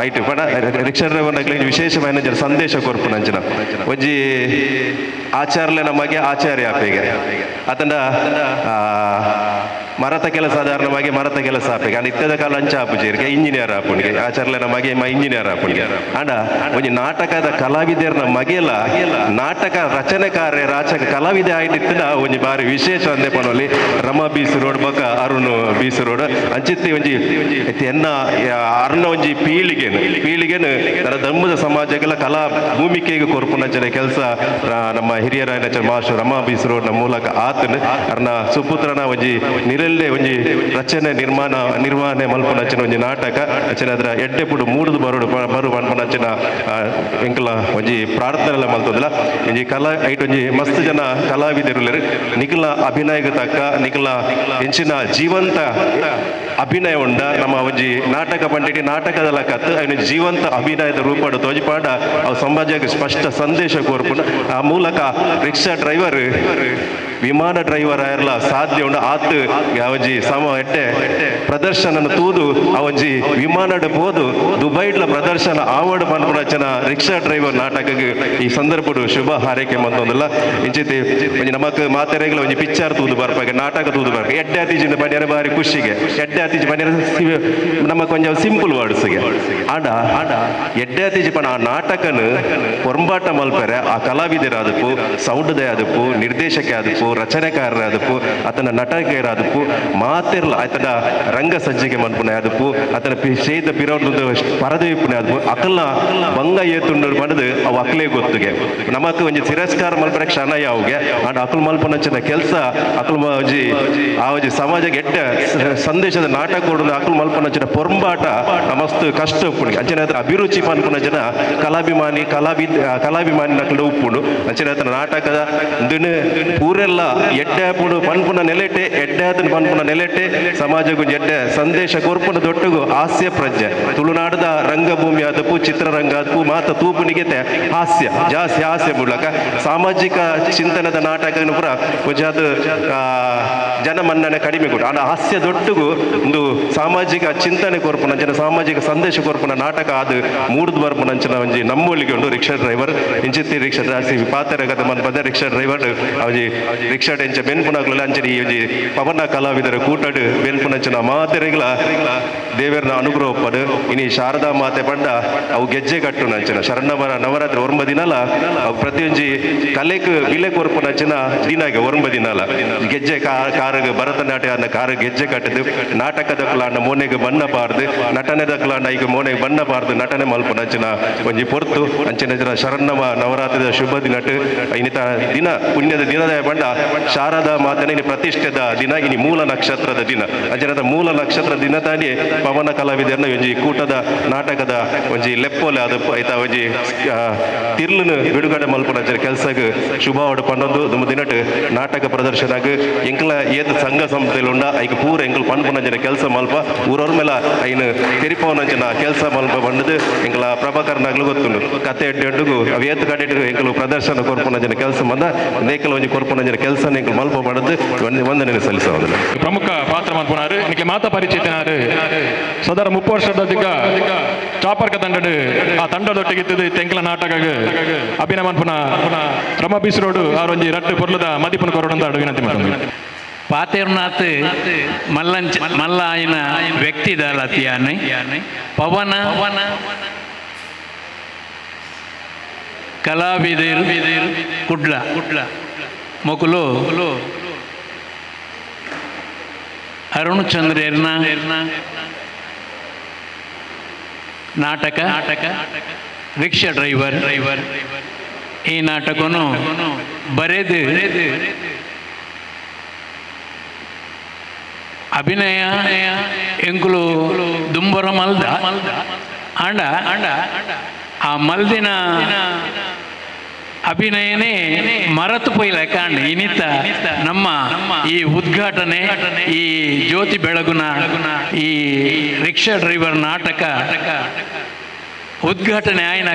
ಐಟ್ ಪಂಡ ರಿಕ್ಷಾ ಡ್ರೈವರ್ ನಕ್ಲೆಗ್ ವಿಶೇಷమైన ಸಂದೇಶ ಕೊರ್ಪುನಂಚಿನ ಒಂಜಿ ಆಚಾರ್ಲೆ ನಮಗೆ ಆಚಾರ್ಯ ಆಪೆಗೆ ಅತಂಡ ಮರತ ಕೆಲಸ ಸಾಧಾರಣವಾಗಿ ಮರತ ಕೆಲಸ ಆಪೆಗೆ ಅಂಡ ಇತ್ತದ ಕಾಲ ಅಂಚ ಆಪುಜೇರಿಗೆ ಇಂಜಿನಿಯರ್ ಆಪುಣಿಗೆ ಆಚಾರ್ಲೆ ನಮಗೆ ಇಂಜಿನಿಯರ್ ಆಪುಣಿಗೆ ಅಂಡ ಒಂಜಿ ನಾಟಕದ ಕಲಾವಿದರ್ನ ಮಗೆಲ ನಾಟಕ ರಚನೆಕಾರ ರಾಚಕ ಕಲಾವಿದ ಆಯ್ತಿತ್ತಿನ ಒಂಜಿ ಬಾರಿ ವಿಶೇಷ ಅಂದೆ ಪನೊಲಿ ರಮಾ ಬೀಸ್ ರೋಡ್ ಬೊಕ ಅರುಣ್ ಬೀಸ್ ರೋಡ್ ಅಂಚಿತ್ತಿ ಒಂಜಿ ಎನ್ನ ಅರುಣ ಒಂಜಿ ಪೀಳಿಗೆನು ಪೀಳಿಗೆನು ನನ್ನ ಧರ್ಮದ ಸಮಾಜಕ್ಕೆಲ್ಲ ಕಲಾ ಭೂಮಿಕೆಗೆ ಕೊರ್ಪುನಂಚಿನ ಕೆಲಸ ನಮ್ಮ ಹಿರಿಯರಾಯನ ಮಾಸ್ಟರ್ ರಮಾ ಬೀಸ್ ರೋಡ್ನ ಮೂಲಕ ಆತನ ಅರ್ನ ಸುಪುತ್ರನ ಒಂಜಿ ನಿರಲ್ಲೇ ಒಂಜಿ ರಚನೆ ನಿರ್ಮಾಣ ನಿರ್ವಹಣೆ ಮಲ್ಪುನಂಚಿನ ಒಂಜಿ ನಾಟಕ ಅಂಚಿನ ಅದರ ಎಡ್ಡೆ ಪುಡು ಮೂಡುದು ಬರೋಡು ಬರು ಪನ್ಪುನಂಚಿನ ಎಂಕಲ ಒಂಜಿ ಪ್ರಾರ್ಥನೆಲ್ಲ ಮಲ್ತೊಂದಿಲ್ಲ. ಒಂಜಿ ಕಲಾ ಐಟ್ ಒಂಜಿ ಮಸ್ತ್ ಜನ ಕಲಾವಿದರುಲ್ಲೆರ್ ನಿಕಲ ಅಭಿನಯಕ್ಕೆ ತಕ್ಕ ನಿಕಲ ಎಂಚಿನ ಜೀವಂತ ಅಭಿನಯ ಉಂಡ ನಮ್ಮ ಒಂಜಿ ನಾಟಕ ಪಂಡಿಗೆ ನಾಟಕದ ಕತ್ತು ಐನ ಜೀವಂತ ಅಭಿನಯದ ರೂಪಡು ತೋಜಿಪಾಡ ಅವು ಸಮಾಜಕ್ಕೆ ಸ್ಪಷ್ಟ ಸಂದೇಶ ಕೋರ್ಪುನ ಆ ಮೂಲಕ ರಿಕ್ಷಾ ಡ್ರೈವರ್ ವಿಮಾನ ಡ್ರೈವರ್ ಆಯರ್ಲ ಸಾಧ್ಯ ಉಂಡು ಆತು ಒಂಜಿ ಸಮ ಎಡ್ಡೆ ಪ್ರದರ್ಶನ ತೂದು ಆ ಒಂಜಿ ವಿಮಾನಡ್ ಪೋದು ದುಬೈಡ್ಲ ಪ್ರದರ್ಶನ ಆವಡ್ ಪನ್ಪುನಂಚಿನ ರಿಕ್ಷಾ ಡ್ರೈವರ್ ನಾಟಕಕ್ಕೆ ಈ ಸಂದರ್ಭಡು ಶುಭ ಹಾರೈಕೆ ಮಂತೊಂದಿಲ್ಲ. ಇಂಚಿತಿ ಒಂಜಿ ನಮಕ್ ಮಾತೆರೆಗ್ಲ ಒಂಜಿ ಪಿಕ್ಚರ್ ತೂದು ಬರ್ಪಾಗೆ ನಾಟಕ ತೂದು ಬರ್ಪ ಎಡ್ಡೆ ಅತಿಜಿಂದ ಪನ್ಯರ ಬಾರಿ ಖುಷಿಗೆ ಎಡ್ಡೆ ಅತಿಜಿ ಪನ್ಯರ ನಮಕ್ ಒಂಜಿ ಸಿಂಪಲ್ ವರ್ಡ್ಸ್ಗೆ ಆಂಡ ಎಡ್ಡೆ ಅತಿಜಿ ಪಣ ಆ ನಾಟಕನ ಪೊರಂಬಾಟ ಮಲ್ಪೆರೆ ಆ ಕಲಾವಿದರಾದಪ್ಪು ಸೌಂಡ್ದೇ ಆದಪ್ಪು ನಿರ್ದೇಶಕ ಆದಪ್ಪು ರಚನೆಕಾರರಾದಪ್ಪು ಆತನ ನಟಕರಾದಪ್ಪು ಮಾತಿರ್ಲ ಆತನ ರಂಗ ಸಜ್ಜಿಗೆ ಮನ್ಪುನ ಆದಪ್ಪು ಆತನ ಶೇದ ಪಿರೋದು ಪರದೆ ಇಪ್ಪುನ ಆದಪ್ಪು ಅಕಲ್ನ ಬಂಗ ಏತುಂಡು ಪಂಡದು ಅವು ಅಕ್ಲೇ ಗೊತ್ತುಗೆ ನಮಕ್ ಒಂಜಿ ತಿರಸ್ಕಾರ ಮಲ್ಪರೆ ಕ್ಷಣ ಯಾವುಗೆ ಅಂಡ್ ಅಕಲ್ ಮಲ್ಪನಂಚಿನ ಕೆಲಸ ಅಕಲ್ ಒಂಜಿ ಆ ಒಂಜಿ ಸಮಾಜಕ್ಕೆ ಎಡ್ಡ ಸಂದೇಶದ ನಾಟಕ ಕೊಡುದು ಅಕಲ್ ಮಲ್ಪನಂಚಿನ ಪೊರಂಬಾಟ ಮಸ್ತ್ ಕಷ್ಟ ಉಪ್ಪುಂಡು. ಅಂಚಿನ ಅಭಿರುಚಿ ಪನ್ಪುನ ಜನ ಕಲಾಭಿಮಾನಿ ಕಲಾಭಿಮಾನಿ ನಕಲು ಉಪ್ಪುಂಡು. ಅಂಚಿನ ನಾಟಕದ ಪೂರೆಲ್ಲ ಎಡ್ಡೆ ಪುಡು ಪನ್ಪುನ ನೆಲೆಟೆ ಎಡ್ಡೆ ಆತನ ಪನ್ಪುನ ನೆಲೆಟೆ ಸಮಾಜಕ್ಕೂ ಎಡ್ಡೆ ಸಂದೇಶ ಕೊರ್ಪುನ ದೊಟ್ಟುಗು ಹಾಸ್ಯ ಪ್ರಜ್ಞೆ ತುಳುನಾಡದ ರಂಗಭೂಮಿ ಆದಪ್ಪು ಚಿತ್ರರಂಗ ಆದಪ್ಪು ಮಾತ ತೂಪುನಿಗೆತೆ ಹಾಸ್ಯ ಜಾಸ್ತಿ ಹಾಸ್ಯ ಮೂಲಕ ಸಾಮಾಜಿಕ ಚಿಂತನದ ನಾಟಕ ಪೂರ ಒಂಜಾದ ಜನಮನ್ನಣೆ ಕಡಿಮೆ ಕೂಡ ಆಂಡ ಹಾಸ್ಯ ದೊಟ್ಟುಗು ಒಂದು ಸಾಮಾಜಿಕ ಚಿಂತನೆ ಕೊರ್ಪುನ ಅಂಚಿನ ಸಾಮಾಜಿಕ ಸಂದೇಶ ಕೊರ್ಪುನ ನಾಟಕ ಅದು ಮೂಡ್ದು ಬರ್ಪುನ ಅಂಚಿನ ಒಂಜಿ ನಮ್ಮೊಲಿಗೆ ಉಂಡು ರಿಕ್ಷಾ ಡ್ರೈವರ್ ಇಂಚಿತ್ತಿ ರಿಕ್ಷಾ ಜಾಸ್ತಿ ಪಾತ್ರ ಕತೆ ಮನ್ಪದ ರಿಕ್ಷಾ ಡ್ರೈವರ್ ಒಂಜಿ ರಿಕ್ಷಾ ಎಂಚ ಬೆನ್ಪುನಾಗ್ಲ ಅಂಚಿನ ಈ ಒಂಜಿ ಪವನ ಕಲಾವಿದರ ಕೂಟಡು ಬೆನ್ಪುನಂಚಿನ ಮಾತೆರೆಗ್ಲ ದೇವರನ ಅನುಗ್ರಹ ಒಪ್ಪದು. ಇನಿ ಶಾರದಾ ಮಾತೆ ಪಂಡ ಅವು ಗೆಜ್ಜೆ ಕಟ್ಟು ನಂಚಿನ ಶರಣವರ ನವರಾತ್ರಿ ಒರ್ಂಬ ದಿನಲ ಅವು ಪ್ರತಿಯೊಂಜಿ ಕಲೆಕ್ ಬಿಲೆ ಕೊರ್ಪುನಂಚಿನ ದಿನಾಗೆ ಒರ್ಂಬ ದಿನಲ ಗೆಜ್ಜೆ ಕಾರುಗೆ ಭರತನಾಟ್ಯ ಅನ್ನ ಕಾರು ಗೆಜ್ಜೆ ಕಟ್ಟದು ನಾಟಕದ ಕುಲಾಂಡ ಮೋನೆಗೆ ಬಣ್ಣ ಪಾರ್ದು ನಟನೆದ ಕುಲಾಂಡ ಈಗ ಮೋನೆಗೆ ಬಣ್ಣ ಪಾರ್ದು ನಟನೆ ಮಲ್ಪುನಂಚಿನ ಒಂಜಿ ಪೊರ್ತು ಅಂಚಿನ ಶರಣವ ನವರಾತ್ರಿದ ಶುಭ ದಿನಟ್ ಇನ್ನಿತ ದಿನ ಪುಣ್ಯದ ದಿನದ ಪಂಡ ಶಾರದಾ ಮಾತನೆ ಇನಿ ಪ್ರತಿಷ್ಠೆದ ದಿನ ಇನಿ ಮೂಲ ನಕ್ಷತ್ರದ ದಿನ ಅಂಚಿನ ಮೂಲ ನಕ್ಷತ್ರ ದಿನ ತಾನೇ ಪವನ ಕಲಾವಿದರನ್ನ ಒಂಜಿ ಕೂಟದ ನಾಟಕದ ಒಂಜಿ ಲೆಪ್ಪೋಲೆ ಅದು ಐತ ಒಂಜಿ ತಿರ್ಲುನು ಬಿಡುಗಡೆ ಮಲ್ಪುನ ಕೆಲಸಗ್ ಶುಭವಾಡು ಪನ್ನೊಂದು ನಮ್ಮ ದಿನಟ್ ನಾಟಕ ಪ್ರದರ್ಶನಗ್ ಎಂಕಲ ಏತ್ ಸಂಘ ಸಂಸ್ಥೆಲು ಉಂಡ ಐಕ್ ಪೂರ ಎಂಕಲ್ ಪನ್ಪುನಂಚಿನ ಕೆಲಸ ಮಲ್ಪ ಊರವ್ರ ಮೇಲೆ ಐನು ತೆರಿಪವನಂಚಿನ ಕೆಲಸ ಮಲ್ಪ ಬಂದದು ಎಂಕಲ ಪ್ರಭಾಕರ್ನಾಗ್ಲು ಗೊತ್ತುಂಡು ಕತೆ ಎಡ್ಡೆಡ್ಡುಗು ಅವು ಏತ್ ಕಡೆ ಎಂಕಲು ಪ್ರದರ್ಶನ ಕೊರ್ಪುನಂಚಿನ ಕೆಲಸ ಮಂದ ನೇಕಲ ಒಂಜಿ ಕೊರ್ಪುನಂಚಿನ ಕೆಲಸ ಎಂಕಲ್ ಮಲ್ಪ ಪಡೆದು ವಂದನೆ ಸಲ್ಲಿಸೋದಿಲ್ಲ. ಪ್ರಮುಖ ಪಾತ್ರ ಮನ್ಪುನಾರು ನಿಕ್ಕೆ ಮಾತಾ ಪರಿಚಿತನಾರು ಸದಾರ 30 ವರ್ಷದ ದಿಕ್ಕ ಚಾಪರ್ಕ ತಂಡಡು ಆ ತಂಡದೊಟ್ಟಿಗಿತ್ತದು ತೆಂಕಲ ನಾಟಕ ಅಭಿನಯ ಮನ್ಪುನ ರಮ ಬೀಸ್ ರೋಡ್ ಆರೊಂಜಿ ರಟ್ಟು ಪೊರ್ಲದ ಮದಿಪುನ ಕೊರಡಂತ ವಿನಂತಿ ಮಾಡ್ತಾರೆ. ಪಾತೇರ್ನಾಥ್ ಮಲ್ಲಂಚ ಮಲ್ಲ ಆಯ್ನ ವ್ಯಕ್ತಿ ದಾಲತಿಯಾನೆ ಪವನ ಕಲಾವಿದರು ಕುಡ್ಲ ಕುಡ್ಲ ಮೊಕುಲು ಅರುಣ್ ಚಂದ್ರನ ನಾಟಕ ನಾಟಕ ರಿಕ್ಷಾ ಡ್ರೈವರ್ ಡ್ರೈವರ್ ಈ ನಾಟಕನು ಬರೆದು ಅಭಿನಯ ಎಂಕುಲು ದುಂಬರ ಮಲ್ದ ಆಂಡ ಆ ಮಲ್ದಿನ ಅಭಿನಯನೇ ಮರತು ಪೋಯಿಲ ಕಾಂಡ ಇನಿತ ನಮ್ಮ ಈ ಉದ್ಘಾಟನೆ ಈ ಜ್ಯೋತಿ ಬೆಳಗುನ ಈ ರಿಕ್ಷಾ ಡ್ರೈವರ್ ನಾಟಕ ಉದ್ಘಾಟನೆ ಆಯ್ನ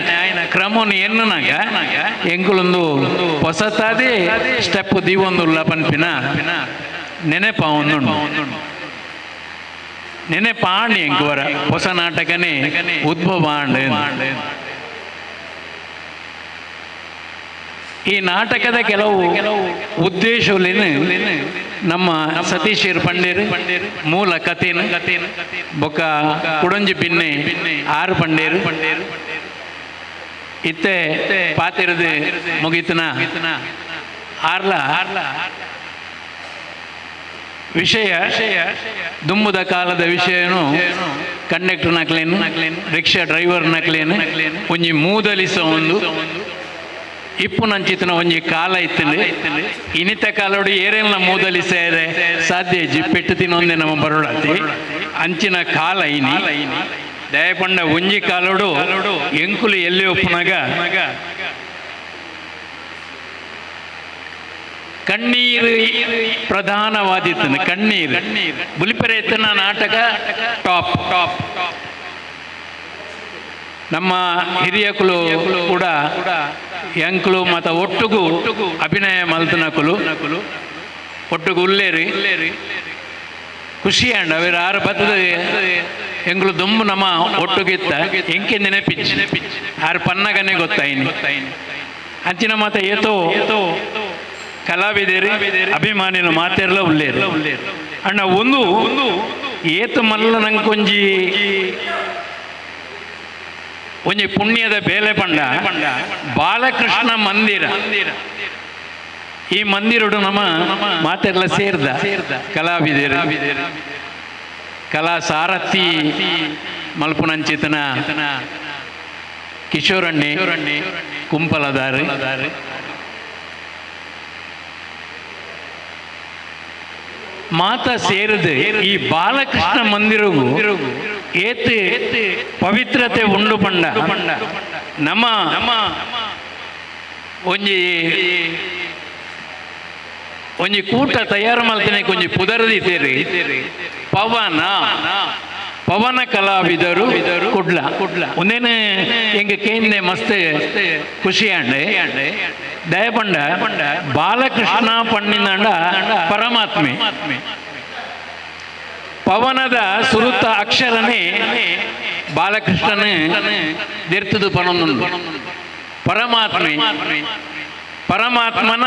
ಕ್ರಮವನ್ನು ಎನ್ನುನಾಗ ಎಂಕುಲೊಂದು ಹೊಸತಾದೇ ಸ್ಟೆಪ್ ದೀವೊಂದುಲ್ಲ ಪನ್ಪಿನ ನೆನೆಪ ಒಂದುಂಡು ನೆನೆಪ ಆಂಡ್ ಎಂಕುವರ ಹೊಸ ನಾಟಕನೇ ಉದ್ಭವ ಆಂಡ್. ಈ ನಾಟಕದ ಕೆಲವು ಉದ್ದೇಶಗಳೇನು ನಮ್ಮ ಸತೀಶ್ ಪಂಡೇರು ಮೂಲ ಕಥೆನು ಬೊಕ್ಕ ಕುಡಂಜಿ ಪಿನ್ನೆ ಆರು ಪಂಡೇರು ಇತ್ತೆ ಪಾತಿರದು ಮುಗಿತನ ಆರ್ಲ ವಿಷಯ ದುಮ್ಮುದ ಕಾಲದ ವಿಷಯನು ಕಂಡಕ್ಟರ್ ನಕ್ಲೇನು ರಿಕ್ಷಾ ಡ್ರೈವರ್ ನಕ್ಲೇನು ಒಂಜಿ ಮೂದಲಿಸ ಒಂದು ಇಪ್ಪು ನಂಚಿತನ ಒಂಜಿ ಕಾಲ ಇತ್ತಂದು ಇನಿತ ಕಾಲೋಡು ಏರೆಲ್ಲ ಮೂದಲಿ ಸೇರೆ ಸಾಧ್ಯ ಇಜ್ಜಿ ಪೆಟ್ಟು ತಿನ್ನೊಂದೇ ನಮ್ಮ ಬರೋಡತಿ ಅಂಚಿನ ಕಾಲ ಇನಿ ದಯಪಂಡ ಒಂಜಿ ಕಾಲೋಡು ಎಂಕುಲು ಎಲ್ಲಿ ಒಪ್ಪುನಾಗ ಕಣ್ಣೀರು ಪ್ರಧಾನವಾದಿತ್ತನು ಕಣ್ಣೀರು ಬುಲಿಪೆರೆ ನಾಟಕ ಟಾಪ್ ಟಾಪ್. ನಮ್ಮ ಹಿರಿಯಕುಲು ಕೂಡ ಎಂಕುಲು ಮತ್ತು ಒಟ್ಟುಗು ಅಭಿನಯ ಮಲ್ತನಕುಲು ಒಟ್ಟುಗು ಉಲ್ಲೇರಿ ಖುಷಿ ಅಂಡ್ ಅವೇರು ಆರು ಬತ್ತದ ಎಂಕುಲು ದುಂಬು ನಮ್ಮ ಒಟ್ಟುಗಿತ್ತ ಎಂಕೆ ನೆನಪಿಚ್ಚಿ ಆರು ಪನ್ನಗನೆ ಗೊತ್ತಾಯಿನಿ ಅಂಚಿನ ಮಾತ ಏತೋ ಕಲಾವಿದೇರಿ ಅಭಿಮಾನಿನ ಮಾತೆರ್ಲ ಉಲ್ಲೇರಿ ಅಣ್ಣ ಒಂದು ಏತು ಮಲ್ಲ ನಂಕೊಂಜಿ ಒಂಜಿ ಪುಣ್ಯದ ಬೇಲೆ ಪಂಡ ಬಾಲಕೃಷ್ಣ ಮಂದಿರ ಈ ಮಂದಿರಡು ನಮ್ಮ ಮಾತೆಲ್ಲ ಸೇರ್ದ ಕಲಾವಿದರು ಕಲಾ ಸಾರಥಿ ಮಲ್ಪುನಂಚಿತನ ಕಿಶೋರಣ್ಣಿ ಕುಂಪಲದಾರಿ ಮಾತ ಸೇರಿದ ಈ ಬಾಲಕೃಷ್ಣ ಮಂದಿರಗೂ ಏತ್ ಪವಿತ್ರತೆ ಉಂಡು ಪಂಡ ನಮ್ಮ ಒಂಜಿ ಒಂಜಿ ಕೂಟ ತಯಾರು ಮಲ್ತಿನ ಒಂಜಿ ಪುದರದಿತ್ತೇರಿ ಪವನ ಪವನ ಕಲಾವಿದರು ಕುಡ್ಲ ಕುಡ್ಲ ಒಂದೇನು ಎಂಗ ಕೇಂದ್ರ ಮಸ್ತ್ ಖುಷಿ ಅಂಡೆ ದಯಪಂಡ ಬಾಲಕೃಷ್ಣ ಪಣ್ಣಿನಂಡ ಪರಮಾತ್ಮೆ ಪವನದ ಸುರುತ ಅಕ್ಷರನೇ ಬಾಲಕೃಷ್ಣನೇ ದಿರ್ತದು ಪಣೊಂದು ಪರಮಾತ್ಮೆ ಪರಮಾತ್ಮನ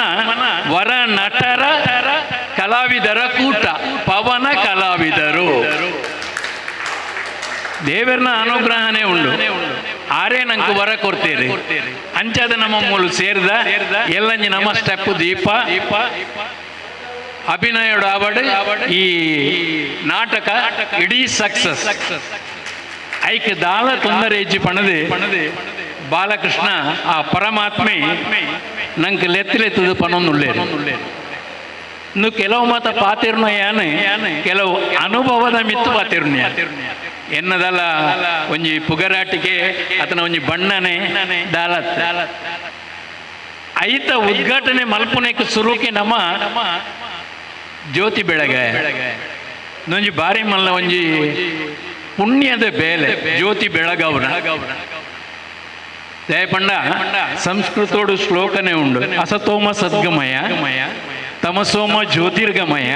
ವರ ನಟರ ಕಲಾವಿದರ ಕೂಟ ಪವನ ಕಲಾವಿದರು ದೇವರನ ಅನುಗ್ರಹನೇ ಉಂಡು ಆರೇ ನಂಗೆ ವರ ಕೊಡ್ತೀರಿ ಅಂಚಾದ ನಮ್ಮ ಮೂಲು ಸೇರ್ದ ಎಲ್ಲಂಜಿ ನಮ್ಮ ಸ್ಟೆಪ್ ದೀಪ ಅಭಿನಯೋಡು ಆವಡು ಈ ನಾಟಕ ಇಡೀ ಸಕ್ಸಸ್ ಐಕ್ ದಾಲ ತೊಂದರೆ ಹೆಜ್ಜಿ ಪಣದೆ ಬಾಲಕೃಷ್ಣ ಆ ಪರಮಾತ್ಮೆ ನಂಗೆ ಲೆತ್ತಲೆತ್ತದು ಪಣೊಂದುಳ್ಳೆ ಇನ್ನು ಕೆಲವು ಮಾತ ಪಾತಿರ್ನ ಯಾನೆ ಕೆಲವು ಅನುಭವದ ಮಿತ್ತು ಪಾತಿರ್ನ ಎನ್ನದಲ್ಲ ಒಂಜಿ ಪುಗರಾಟಿಕೆ ಆತನ ಒಂಜಿ ಬಣ್ಣನೆ ದಾಲತ್ ಐತ ಉದ್ಘಾಟನೆ ಮಲ್ಪುನೆಕ್ ಸುರುಕೆ ನಮ್ಮ ಜ್ಯೋತಿ ಬೆಳಗ ಒಂಜಿ ಬಾರಿ ಮಲ್ಲ ಒಂಜಿ ಪುಣ್ಯದ ಬೇಲೆ ಜ್ಯೋತಿ ಬೆಳಗವನ ದಯಪಂಡ ಸಂಸ್ಕೃತೋಡು ಶ್ಲೋಕನೇ ಉಂಡು ಅಸತೋಮ ಸದ್ಗಮಯ ತಮಸೋಮ ಜ್ಯೋತಿರ್ಗಮಯ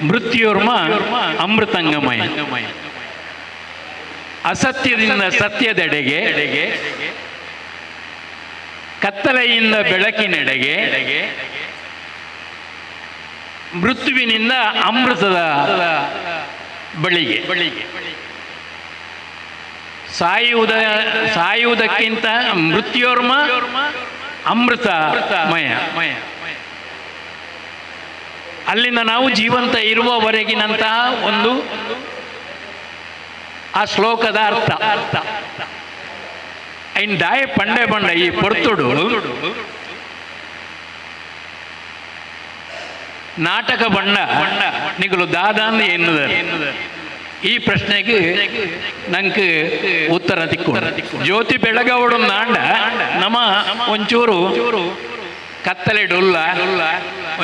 ಮೃತ್ಯೋರ್ಮ ಅಮೃತಂಗಮಯ. ಅಸತ್ಯದಿಂದ ಸತ್ಯದೆಡೆಗೆ, ಕತ್ತಲೆಯಿಂದ ಬೆಳಕಿನೆಡೆಗೆ, ಮೃತ್ಯುವಿನಿಂದ ಅಮೃತದ ಬಳಿಗೆ. ಸಾಯುವುದಕ್ಕಿಂತ ಮೃತ್ಯೋರ್ಮ ಅಮೃತಮಯ. ಅಲ್ಲಿಂದ ನಾವು ಜೀವಂತ ಇರುವವರೆಗಿನಂತಹ ಒಂದು ಆ ಶ್ಲೋಕದ ಅರ್ಥ. ಇನ್ ದಾಯ ಪಂಡೆ ಬಂಡ ಈ ಪೊರ್ತುಡು ನಾಟಕ ಬಣ್ಣ ನಿಕುಲು ದಾದಾಂದು ಎನ್ನುದರು. ಈ ಪ್ರಶ್ನೆಗೆ ನಂಗೆ ಉತ್ತರ ತಿಕ್ಕು. ಜ್ಯೋತಿ ಬೆಳಗಾವಡು ನಾಂಡ ನಮ್ಮ ಒಂಚೂರು ಕತ್ತಲೆ ಡೊಲ್ಲ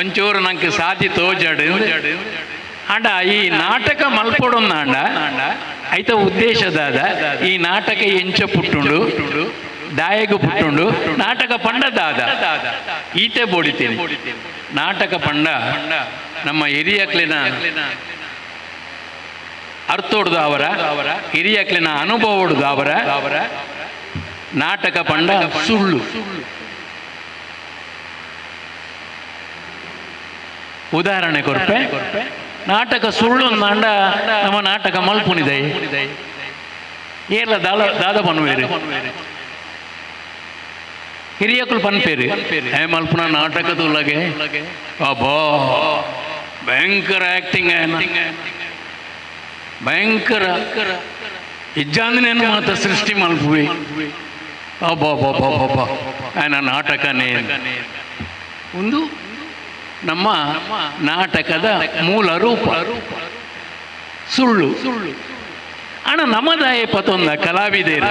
ಒಂಚೂರು ನಂಗೆ ಸಾಧಿ ತೋಜಡು. ಆಂಡ ಈ ನಾಟಕ ಮಲ್ಪೊಡು ನಾಂಡ ಐತ ಉದ್ದೇಶದಾದ ಈ ನಾಟಕ ಎಂಚ ಪುಟ್ಟುಂಡು ದಾಯಗು ಪುಟ್ಟುಂಡು ನಾಟಕ ಪಂಡ ದಾದ ಈತೆ ಬೋಡಿತೀನಿ. ನಾಟಕ ಪಂಡ ನಮ್ಮ ಹಿರಿಯಕ್ಲಿನ ಅರ್ಥೋಡ್ದು ಅವರ ಹಿರಿಯಕ್ಲಿನ ಅನುಭವೋಡ್ದು ಅವರ ನಾಟಕ ಪಂಡ ಸುಳ್ಳು. ಉದಾಹರಣೆ ಕೊರ್ಪೆ, ನಾಟಕ ಸುಳ್ಳು ನಾಂಡ ನಮ್ಮ ನಾಟಕ ಮಲ್ಪುನಿದೆ ಏರ್ಲ ದಾದ ದಾದ ಪನ್ವೇರು ಹಿರಿಯಕುಲು ಪನ್ಪೇರು ಹೇ ಮಲ್ಪುನ ನಾಟಕದುಲಗೆ ಅಬ್ಬಾ ಭಯಂಕರ ಆ್ಯಕ್ಟಿಂಗ್ ಆಯನ ಭಯಂಕರ ಇಜ್ಜಾಂದನೇನು ಮಾತ ಸೃಷ್ಟಿ ಮಲ್ಪುವೆ ಅಬ್ಬಾ ಆಯನ ನಾಟಕನೇ ಒಂದು ನಮ್ಮ ನಾಟಕದ ಮೂಲ ರೂಪ ಸುಳ್ಳು. ಅಣ್ಣ ನಮ್ಮದಾಯ ಪತೊಂದ ಕಲಾವಿದೇರಿ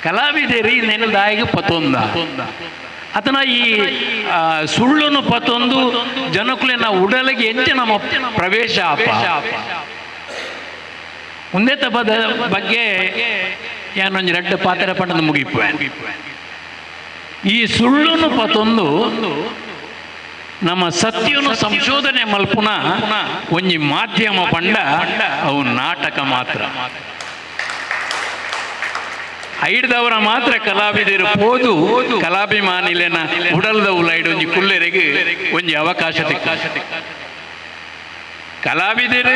ಕಲಾವಿದೇರಿ ನೆನದಾಯಿಗೆ ಪತೊಂದ ಅತನ ಈ ಸುಳ್ಳುನು ಪತೊಂದು ಜನಕುಲಿನ ಉಡಲಿಗೆ ಎಂಚ ನಮ್ಮ ಪ್ರವೇಶ ಆಪ ಒಂದೇ ತಪದ ಬಗ್ಗೆ ಯಾನೊಂದು ರಡ್ಡ ಪಾತ್ರ ಪಂಡದ ಮುಗಿಪು. ಈ ಸುಳ್ಳುನು ಪತೊಂದು ನಮ್ಮ ಸತ್ಯನು ಸಂಶೋಧನೆ ಮಲ್ಪುನ ಒಂಜಿ ಮಾಧ್ಯಮ ಪಂಡ ಅವು ನಾಟಕ ಮಾತ್ರ. ಐಡ್ದವರ ಮಾತ್ರ ಕಲಾವಿದರು ಪೋದು ಕಲಾಭಿಮಾನಿಲೆನ ಉಡಲ್ದ ಉಲೈಡ್ ಒಂಜಿ ಕುಲ್ಲೆರೆಗೆ ಒಂಜಿ ಅವಕಾಶ ತಿಕ್ಕ. ಕಲಾವಿದರು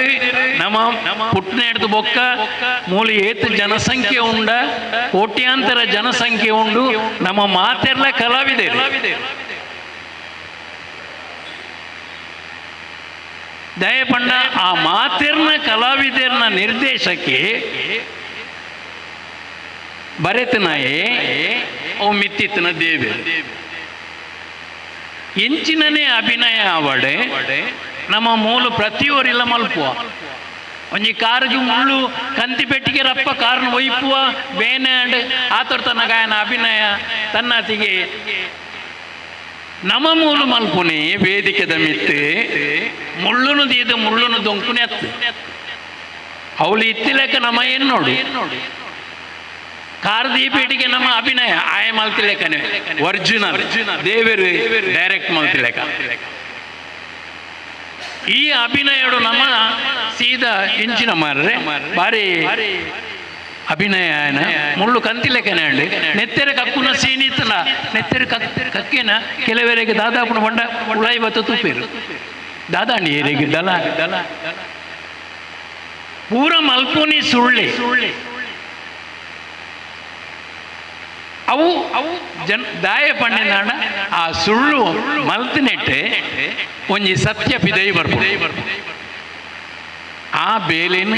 ನಮ್ಮ ಪುಟ್ಟನೆ ಹಿಡಿದು ಬೊಕ್ಕ ಮೂಲ ಏತು ಜನಸಂಖ್ಯೆ ಉಂಡ ಕೋಟ್ಯಾಂತರ ಜನಸಂಖ್ಯೆ ಉಂಡು ನಮ್ಮ ಮಾತೆಲ್ಲ ಕಲಾವಿದರು. ದಯಪಂಡ ಆ ಮಾತಿರ್ನ ಕಲಾವಿದರ್ನ ನಿರ್ದೇಶಕ್ಕೆ ಬರೆತನಾಯೇ ಅವು ಮಿತ್ತಿತ್ತನ ದೇವಿ ಎಂಚಿನನೇ ಅಭಿನಯ ಆವಡೆ ನಮ್ಮ ಮೂಲ ಪ್ರತಿಯೊರಿಲ್ಲ ಮಲ್ಪುವ ಒಂಜಿ ಕಾರಿಗೆ ಮುಳ್ಳು ಕಂತಿ ಪೆಟ್ಟಿಗೆ ರಪ್ಪ ಕಾರನ್ನ ಒಯ್ಪುವ ಬೇನೆ ಅಂಡ್ ಆತೊರ್ ತನ್ನ ಗಾಯನ ಅಭಿನಯ ತನ್ನತಿಗೆ ನಮ್ಮ ಮೂಲು ಮಲ್ಪುನಿ ವೇದಿಕೆದ ಮಿತ್ತು ಮುಳ್ಳುನು ದೀದ ಮುಳ್ಳುನು ದೊಂಕುನೆ ಅತ್ತು ಅವಳು ಇತ್ತಿಲೆಕ್ಕ ನಮ್ಮ ಏನು ನೋಡು ಕಾರದೀಪೇಟಿಗೆ ನಮ್ಮ ಅಭಿನಯ ಆಯ ಮಲ್ತಿಲೆಕ್ಕನೆ ಒರಿಜಿನಲ್ ದೇವರು ಡೈರೆಕ್ಟ್ ಮಲ್ತಿಲೆಕ್ಕ ಈ ಅಭಿನಯಡು ನಮ್ಮ ಸೀದಾ ಇಂಚಿನ ಮಾರ್ರೆ ಭಾರಿ ಅಭಿನಯ ಮುಳ್ಳು ಕಂತಿಲೆಕ್ಕನೆ ಅಂడి ನೆತ್ತೆರ ಕಕ್ಕುನ ಸೀನಿತ್ತನ ನೆತ್ತೆರ ಕಕ್ಕಿನ ಕೆಲವರಿಗೆ ದಾದಾಪುನ ಬಂಡ ಉಳಾಯಿ ಬತ್ತ ತುಪ್ಪೇರು ದಾದಾಂಡಿ ಏರಿಗೆ ದಲ ದಲ ಪೂರ ಮಲ್ಪುನಿ ಸುಳ್ಳಿ ಅವು ಅವು ಜನ ದಾಯ ಪಣ್ಣಿನಾಡ ಆ ಸುಳ್ಳು ಮಲ್ತಿನೆಟ್ಟೆ ಒಂಜಿ ಸತ್ಯ ಪಿದೈ ಬರ್ಪು ಆ ಬೇಲಿನ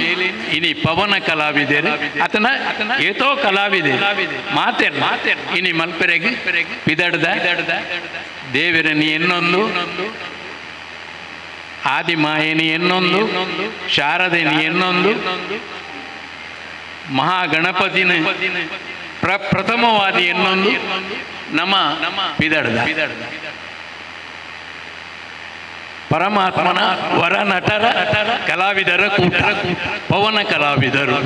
ಇನಿ ಪವನ ಕಲಾವಿದರು ಆತನ ಏತೋ ಕಲಾವಿದೆ ಮಾತೆ ಮಾತೆ ಇನಿ ಮಲ್ಪೆರೆಗೆ ಪಿದಡ್ದ ದೇವರನಿ ಎನ್ನೊಂದು ಆದಿಮಾಯನಿ ಎನ್ನೊಂದು ಶಾರದೆನಿ ಎನ್ನೊಂದು ಮಹಾಗಣಪತಿನ ಪ್ರಥಮವಾದಿ ಎನ್ನೊಂದು ನಮ್ಮ ಪಿದಡ್ದ ಪರಮಾತ್ಮನ ವರ ನಟರ ಕಲಾವಿದರ ಕೂಟ ಪವನ ಕಲಾವಿದರು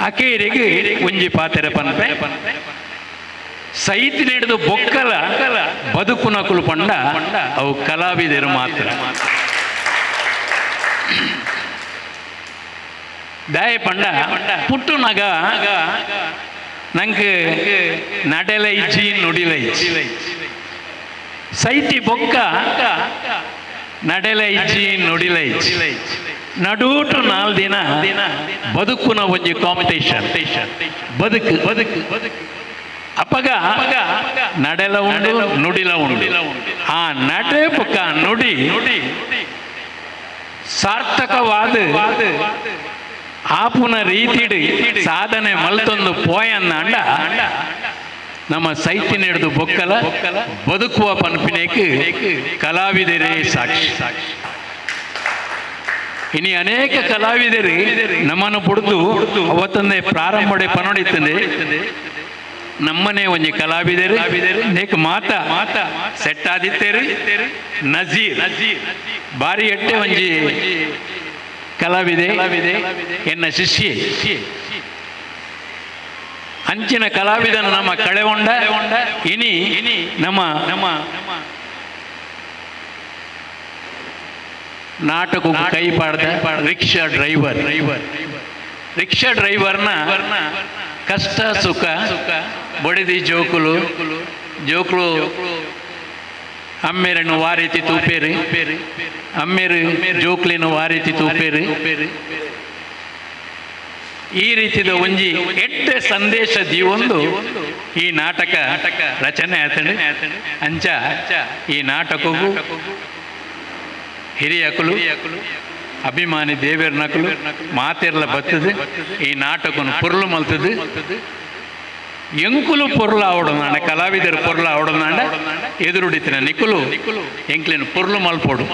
ಅಕೇರಿಗೆ ಒಂಜಿ ಪಾತೆರೆ ಪನ್ಪೆ ಸೈತಿ ಹಿಡಿದು ಬೊಕ್ಕಲ ಬದುಕು ನಕುಲು ಪಂಡ ಅವು ಕಲಾವಿದರು ಮಾತ್ರ. ದಾಯ ಪಂಡ ಪುಟ್ಟು ನಗ ನಂಗೆ ನಡೆಲ ಇಜ್ಜಿ ನುಡಿಲ ಇಜ್ಜಿ ಸೈತಿ ಬೊಕ್ಕ ನಡೆಲ ಇಜ್ಜಿ ನುಡಿಲ ಇಜ್ಜಿ ನಡೂಟು ನಾಲ್ ದಿನ ಬದುಕುನ ಒಂಜಿ ಕಾಂಪಿಟೇಷನ್ ಬದುಕು ಬದುಕು ಅಪ್ಪಗ ನಡೆಲ ಉಂಡು ನುಡಿಲ ಉಂಡು ಆ ನಡೆ ಬೊಕ್ಕ ನುಡಿ ಸಾರ್ಥಕವಾದ ಆಪುನ ರೀತಿಡು ಸಾಧನೆ ಮಲ್ತೊಂದು ಪೋಯನ್ನ ಅಂಡ ನಮ್ಮ ಸೈತಿನೆಡ್ದು ಬೊಕ್ಕಲ ಬದುಕುವ ಪನ್ಪಿನೇಕ್ ಕಲಾವಿದರೇ ಸಾಕ್ಷಿ. ಇನಿ ಅನೇಕ ಕಲಾವಿದರು ನಮ್ಮನ್ನು ಬುಡ್ದು ಅವತ್ತೊಂದೇ ಪ್ರಾರಂಭಡೆ ಪನೊಡಿತಂದೆ ನಮ್ಮನೆ ಒಂಜಿ ಕಲಾವಿದರು ನೇಕ್ ಮಾತ ಮಾತ ಸೆಟ್ ಆದಿತ್ತೇರಿ ನಜೀರ್ ಬಾರಿ ಎಟ್ಟೆ ಒಂಜಿ ಕಲಾವಿದೆ ಎನ್ನ ಶಿಷ್ಯೆ ಅಂಚಿನ ಕಲಾವಿದನ ನಮ್ಮ ಕಳೆಗೊಂಡ ಇನಿ ನಮ್ಮ ನಮ್ಮ ನಾಟಕ ಕೈ ಪಾಡ್ದ ರಿಕ್ಷಾ ಡ್ರೈವರ್ ರಿಕ್ಷಾ ಡ್ರೈವರ್ನ ಕಷ್ಟ ಸುಖ ಬಡಿದಿ ಜೋಕುಲು ಜೋಕುಲು ಅಮ್ಮೇರನ್ನು ವಾರೀತಿ ತೂಪೇರು ಅಮ್ಮೇರು ಜೋಕ್ಲಿನ ವಾರೀತಿ ತೂಪೇರು. ಈ ರೀತಿದ ಒಂಜಿ ಎಟ್ಟೆ ಸಂದೇಶ ದೀವೊಂದು ಈ ನಾಟಕ ರಚನೆ ಆತಂಡು. ಅಂಚ ಈ ನಾಟಕಕ್ಕೂ ಹಿರಿಯಕುಲು ಅಭಿಮಾನಿ ದೇವೇರ್ ನಕಲು ಮಾತೆರ್ಲ ಬತ್ತದು ಈ ನಾಟಕನು ಪೊರ್ಲು ಮಲ್ತದು. ಎಂಕುಲು ಪೊರ್ಲು ಆವಡನಾಂಡ ಕಲಾವಿದರು ಪೊರ್ಲು ಆವಡನಾಂಡ ಎದುರುಡಿತಿನ ನಿಕುಲು ಎಂಕ್ಲಿನ ಪೊರ್ಲು ಮಲ್ಪೋಡು.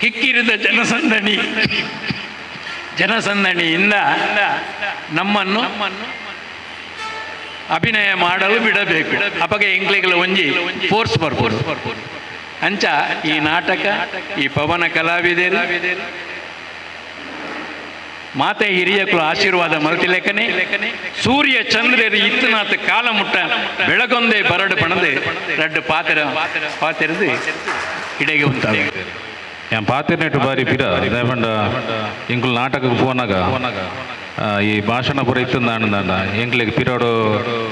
ಕಿಕ್ಕಿರಿದ ಜನಸಂದಣಿ ಜನಸಂದಣಿಯಿಂದ ನಮ್ಮನ್ನು ಅಭಿನಯ ಮಾಡಲು ಬಿಡಬೇಕು. ಅಪಗೆ ಎಂಕ್ಲಿಗಳ ಒಂಜಿ ಫೋರ್ಸ್ ಬರ್ಬೋದು. ಅಂಚ ಈ ನಾಟಕ ಈ ಪವನ ಕಲಾವಿದರು ಮಾತೆ ಹಿರಿಯಕರು ಆಶೀರ್ವಾದ ಮಲ್ತಿಲೆಕ್ಕನೆ ಸೂರ್ಯ ಚಂದ್ರರು ಇತ್ತನಾಥ ಕಾಲ ಮುಟ್ಟ ಬೆಳಗೊಂದೇ ಬರಡು ಪಣದು ರಡ್ಡು ಪಾತ್ರ ಪಾತಿರದು ಇಡೆಗೆ ಉಂಟಾಗ ಪಾತಿರ್ನೆಟ್ಟು ಬಾರಿ ಪಿರ ದಯಪಂಡ ಎಂಕುಲು ನಾಟಕಕ್ಕೆ ಪೋನಾಗ ಈ ಭಾಷಣ ಪೂರ ಇತ್ತಂದಾಂಡ ಎಂಕ್ಲೆಗ್ ಪಿರೋಡು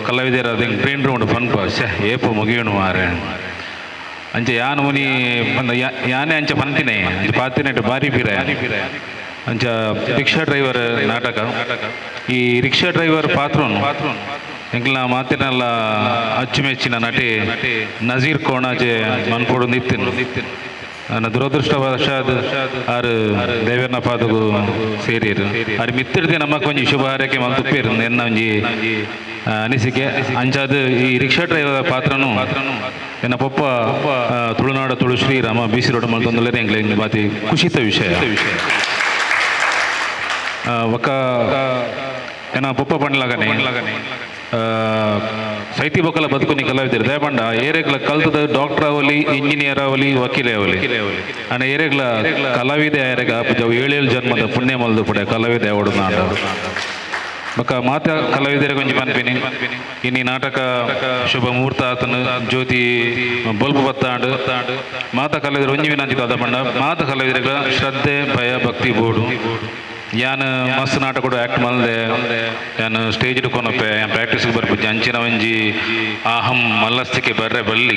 ಕಲಾವಿದರ ಅದು ಎಂಕ್ ಟ್ರೈನ್ ರೌಂಡ್ ಪನ್ಪ ಶೇ ಏಪ ಮುಗಿಯೋಣ ಮಾರೆ ಅಂಚ ಯಾನು ಮುನಿ ಪಂದ ಯಾನೇ ಅಂಚ ಪಂತಿನೇ ಅಂಚ ಪಾತಿನೆಟ್ಟು ಬಾರಿ ಪಿರ ಅಂಚ ರಿಕ್ಷಾ ಡ್ರೈವರ್ ನಾಟಕ ಈ ರಿಕ್ಷಾ ಡ್ರೈವರ್ ಪಾತ್ರನು ಎಂಕ್ಲ ಮಾತಿನಲ್ಲ ಅಚ್ಚುಮೆಚ್ಚಿನ ನಟಿ ನಜೀರ್ ಕೋಣಾಜೆ ಮನ್ಪೋಡು ನಿತ್ತಿನ ದುರದೃಷ್ಟವಶಾತ್ ಆರು ದೇವೇರ್ನ ಪಾದಗು ಸೇರಿರು ಆರು ಮಿತ್ತಿರ್ದೆ ನಮ್ಮ ಒಂಜಿ ಶುಭ ಹಾರೈಕೆ ಮಲ್ತುಪ್ಪೇರು ಎನ್ನ ಒಂಜಿ ಅನಿಸಿಕೆ. ಅಂಚಾದ ಈ ರಿಕ್ಷಾ ಡ್ರೈವರ್ ಪಾತ್ರನು ಎನ್ನ ಪೊಪ್ಪ ತುಳುನಾಡ Tulu Shrirama B C road ಮಲ್ತೊಂದುಲ್ಲೆರ್ ಎಂಕ್ಲೆ ಬಾತಿ ಖುಷಿತ ವಿಷಯ. ಒಕ್ಕ ಎನ್ನ ಪೊಪ್ಪ ಪಂಡ್ಲಗನೆ ಸೈತಿ ಬೊಕ್ಕಲ ಬದುಕುನಿ ಕಲಾವಿದರು ದಯಪಂಡ ಏರೆಗ್ಲ ಕಲ್ತದ ಡಾಕ್ಟರ್ ಅವಲಿ ಇಂಜಿನಿಯರ್ ಅವಲಿ ವಕೀಲೆ ಅವಲಿ ಅಣ್ಣ ಏರೆಗ್ಲ ಕಲಾವಿದೆ ಏರೆಗ ಏಳೇಳು ಜನ್ಮದ ಪುಣ್ಯ ಮಲ್ದು ಪಡೆ ಕಲಾವಿದೆ ಅವಡು ನಾಡ ಬೊಕ್ಕ ಮಾತ ಕಲಾವಿದರ ಕೊಂಚ ಪನ್ಪಿನಿ ಇನಿ ನಾಟಕ ಶುಭ ಮುಹೂರ್ತ ಆತನು ಜ್ಯೋತಿ ಬೊಲ್ಪು ಬತ್ತಾಂಡು ಮಾತ ಕಲಾವಿದರು ಒಂಜಿ ವಿನಂತಿ ಪಂಡ ಮಾತ ಕಲಾವಿದರ ಶ್ರದ್ಧೆ ಭಯ ಭಕ್ತಿ ಬೋಡು. ಯಾನ್ ಮಸ್ತ್ ನಾಟಕ ಆ್ಯಕ್ಟ್ ಮಲ್ದೆ ಯಾನ್ ಸ್ಟೇಜ್ ಕೊನಪೆ ಯಾನ್ ಪ್ರಾಕ್ಟೀಸ್ಗೆ ಬರ್ಪುಜಿ ಅಂಚಿನ ಒಂಜಿ ಆಹಂ ಮಲ್ಲಸ್ತಿಕೆ ಬರ್ರೆ ಬಲ್ಲಿ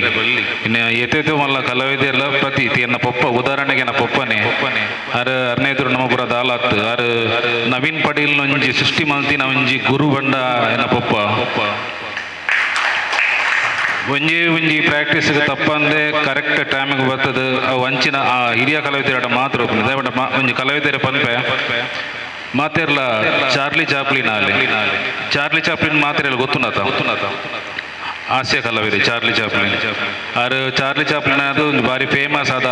ಇನ್ನು ಏತೇತೋ ಮಲ್ಲ ಕಲಾವಿದೆಲ್ಲ ಪ್ರತಿ ಎನ್ನ ಪೊಪ್ಪ ಉದಾಹರಣೆಗೆ ಎನ್ನ ಪೊಪ್ಪನೆ ಆರ್ ಅರ್ನೇದ್ರು ನಮ್ಮ ಪುರ ದಾಲಾತ್ ಆರ್ ನವೀನ್ ಪಡೀಲ್ ಒಂಜಿ ಸೃಷ್ಟಿ ಮಲ್ತಿನ ಒಂಜಿ ಗುರು ಬಂಡ ಎನ್ನ ಪೊಪ್ಪ ಒಂಜಿ ಒಂಜಿ ಪ್ರಾಕ್ಟೀಸ್ಗೆ ತಪ್ಪಂದೆ ಕರೆಕ್ಟ್ ಟೈಮಿಗೆ ಬರ್ತದೆ. ಅವು ಅಂಚಿನ ಆ ಹಿರಿಯ ಕಲಾವಿದರ ಮಾತ್ರ ದಯವಿಟ್ಟು ಒಂಜಿ ಕಲಾವಿದರ ಪನ್ಪೆ ಮಾತೆರ್ಲ ಚಾರ್ಲಿ ಚಾಪ್ಲಿನ್ ಅಲ್ಲಿ ಚಾರ್ಲಿ ಚಾಪ್ಲಿನ್ ಮಾತ್ರ ಗೊತ್ತುನತ ಹಾಸ್ಯ ಕಲಾವಿದೆ ಚಾರ್ಲಿ ಚಾಪ್ಲಿನ್ ಆರು ಚಾರ್ಲಿ ಚಾಪ್ಲಿನ್ ಅದು ಒಂದು ಬಾರಿ ಫೇಮಸ್ ಆದ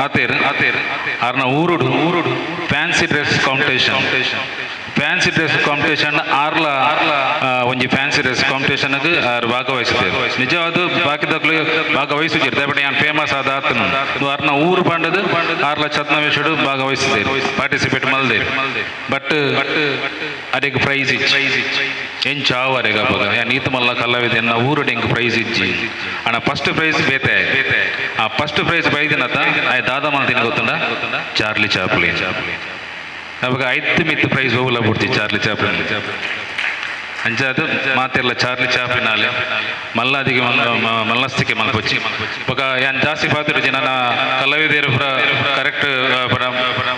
ಆತೇರ್ ಆತೇರ್ ಆರ್ನ ಊರುಡು ಊರುಡು fancy dress competition fancy dress competition ಆರ್ಲ ಒಂಜಿ ಫ್ಯಾನ್ಸಿ ಡ್ರೆಸ್ ಕಾಂಪಿಟೇಷನ್ ಆರ್ ಭಾಗವಹಿಸಿದೆ. ನಿಜವಾದ ಬಾಕಿದಕ್ಲು ಭಾಗವಹಿಸಿದ್ರು ದಯಪಟ್ಟ ಯಾನ್ ಫೇಮಸ್ ಆದ ಆತನು ಆರ್ನ ಊರು ಪಂಡದು ಆರ್ಲ ಛದ್ಮವೇಷಡು ಭಾಗವಹಿಸಿದೆ ಪಾರ್ಟಿಸಿಪೇಟ್ ಮಲ್ದೆ ಬಟ್ ಅದಕ್ಕೆ ಪ್ರೈಸ್ ಇಚ್ಚಿ ಎಂಚ ಆವರೆಗ ಅಪ್ಪಗ ಯಾನ್ ಈತ ಮಲ್ಲ ಕಲಾವಿದೆ ಎನ್ನ ಊರುಡು ಎಂಕ್ ಪ್ರೈಸ್ ಇಚ್ಚಿ ಅಣ್ಣ ಫಸ್ಟ್ ಪ್ರೈಸ್ ಬೇತೆ ಆ ಫಸ್ಟ್ ಪ್ರೈಸ್ ಬೈದಿನತ ಆಯ್ ದಾದಾ ಮಲ್ತಿನ ಗೊತ್ತುಂಡ ಚಾರ್ಲಿ ಚಾಪ್ಲಿನ್ ಅವಾಗ ಐದು ಮಿತ್ತು ಪ್ರೈಸ್ ಹೋಗಲ ಬಿಡ್ತಿ ಚಾರ್ಲಿ ಚಾಪ್ಲಿನ್ ಅಂಚಾದ ಮಾತೆಲ್ಲ ಚಾರ್ಲಿ ಚಾಪ್ಲಿನ್ ಅಲ್ಲಿ ಮಲ್ಲಾದಿಗೆ ಮಲ್ಲಸ್ತಿಕೆ ಮಲ್ಪೊಚ್ಚಿ ಬೊಕ ಯಾನ್ ಜಾಸ್ತಿ ಪಾತಿರು ನನ್ನ ಕಲಾವಿದರು ಪುರ ಕರೆಕ್ಟ್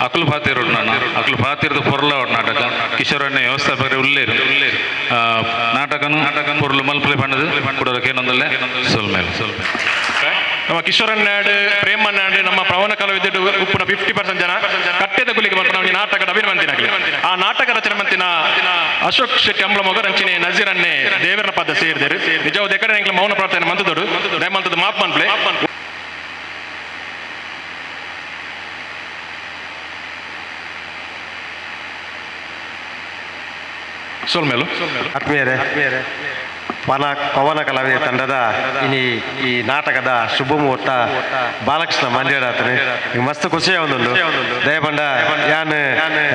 ಅಕುಲು ಪಾತಿರು ನಾನು ಅಕುಲು ಪಾತಿರ್ದು ಪೊರ್ಲ ನಾಟಕ ಕಿಶೋರಣ್ಣ ವ್ಯವಸ್ಥಾಪಕರು ಉಲ್ಲೇರು ನಾಟಕನು ಪೊರ್ಲು ಮಲ್ಪಲೆ ಪಣ್ಣದು ಕೊಡೋರಕ್ಕೆ ಏನೊಂದಲ್ಲೇ ಸೊಲ್ಮೇಲೆ ಸೊಲ್ಮೇಲೆ. ನಮ್ಮ ಕಿಶೋರನ್ನಾಡು ಪ್ರೇಮನ್ನಾಡು ನಮ್ಮ ಪ್ರವಣ ಕಲಾವಿದರು ಉಪ್ಪುನ 50% ಜನ ಕಟ್ಟೆದ ಗುಲಿಗೆ ಬರ್ಪುನ ಒಂಜಿ ನಾಟಕದ ಅಭಿನವಂತಿನಾಗಲಿ ಆ ನಾಟಕ ರಚನೆ ಮಂತಿನ ಅಶೋಕ್ ಶೆಟ್ಟಿ ಅಂಬ್ಲಮೊಗ ರಂಚಿನಿ ನಜೀರನ್ನೇ ದೇವರನ ಪದ ಸೇರಿದರು ನಿಜವಾದ ಎಕಡೆ ಎಂಕ್ಲ ಮೌನ ಪ್ರಾರ್ಥನೆ ಮಂತದೋಡು ದಯಮಂತದ ಮಾಪ್ ಮನ್ಪ್ಲೆ ಸೋಲ್ಮೇಲು. ಆತ್ಮೀಯರೇ, ಪವನ ಕಲಾವಿದ ತಂಡದ ಇನಿ ಈ ನಾಟಕದ ಶುಭ ಮುಹೂರ್ತ ಬಾಲಕೃಷ್ಣ ಮಂದಿರಾತನೆ ಮಸ್ತ್ ಖುಷಿಯ ಒಂದುಂಡು. ದಯಪಂಡ ಯಾನ್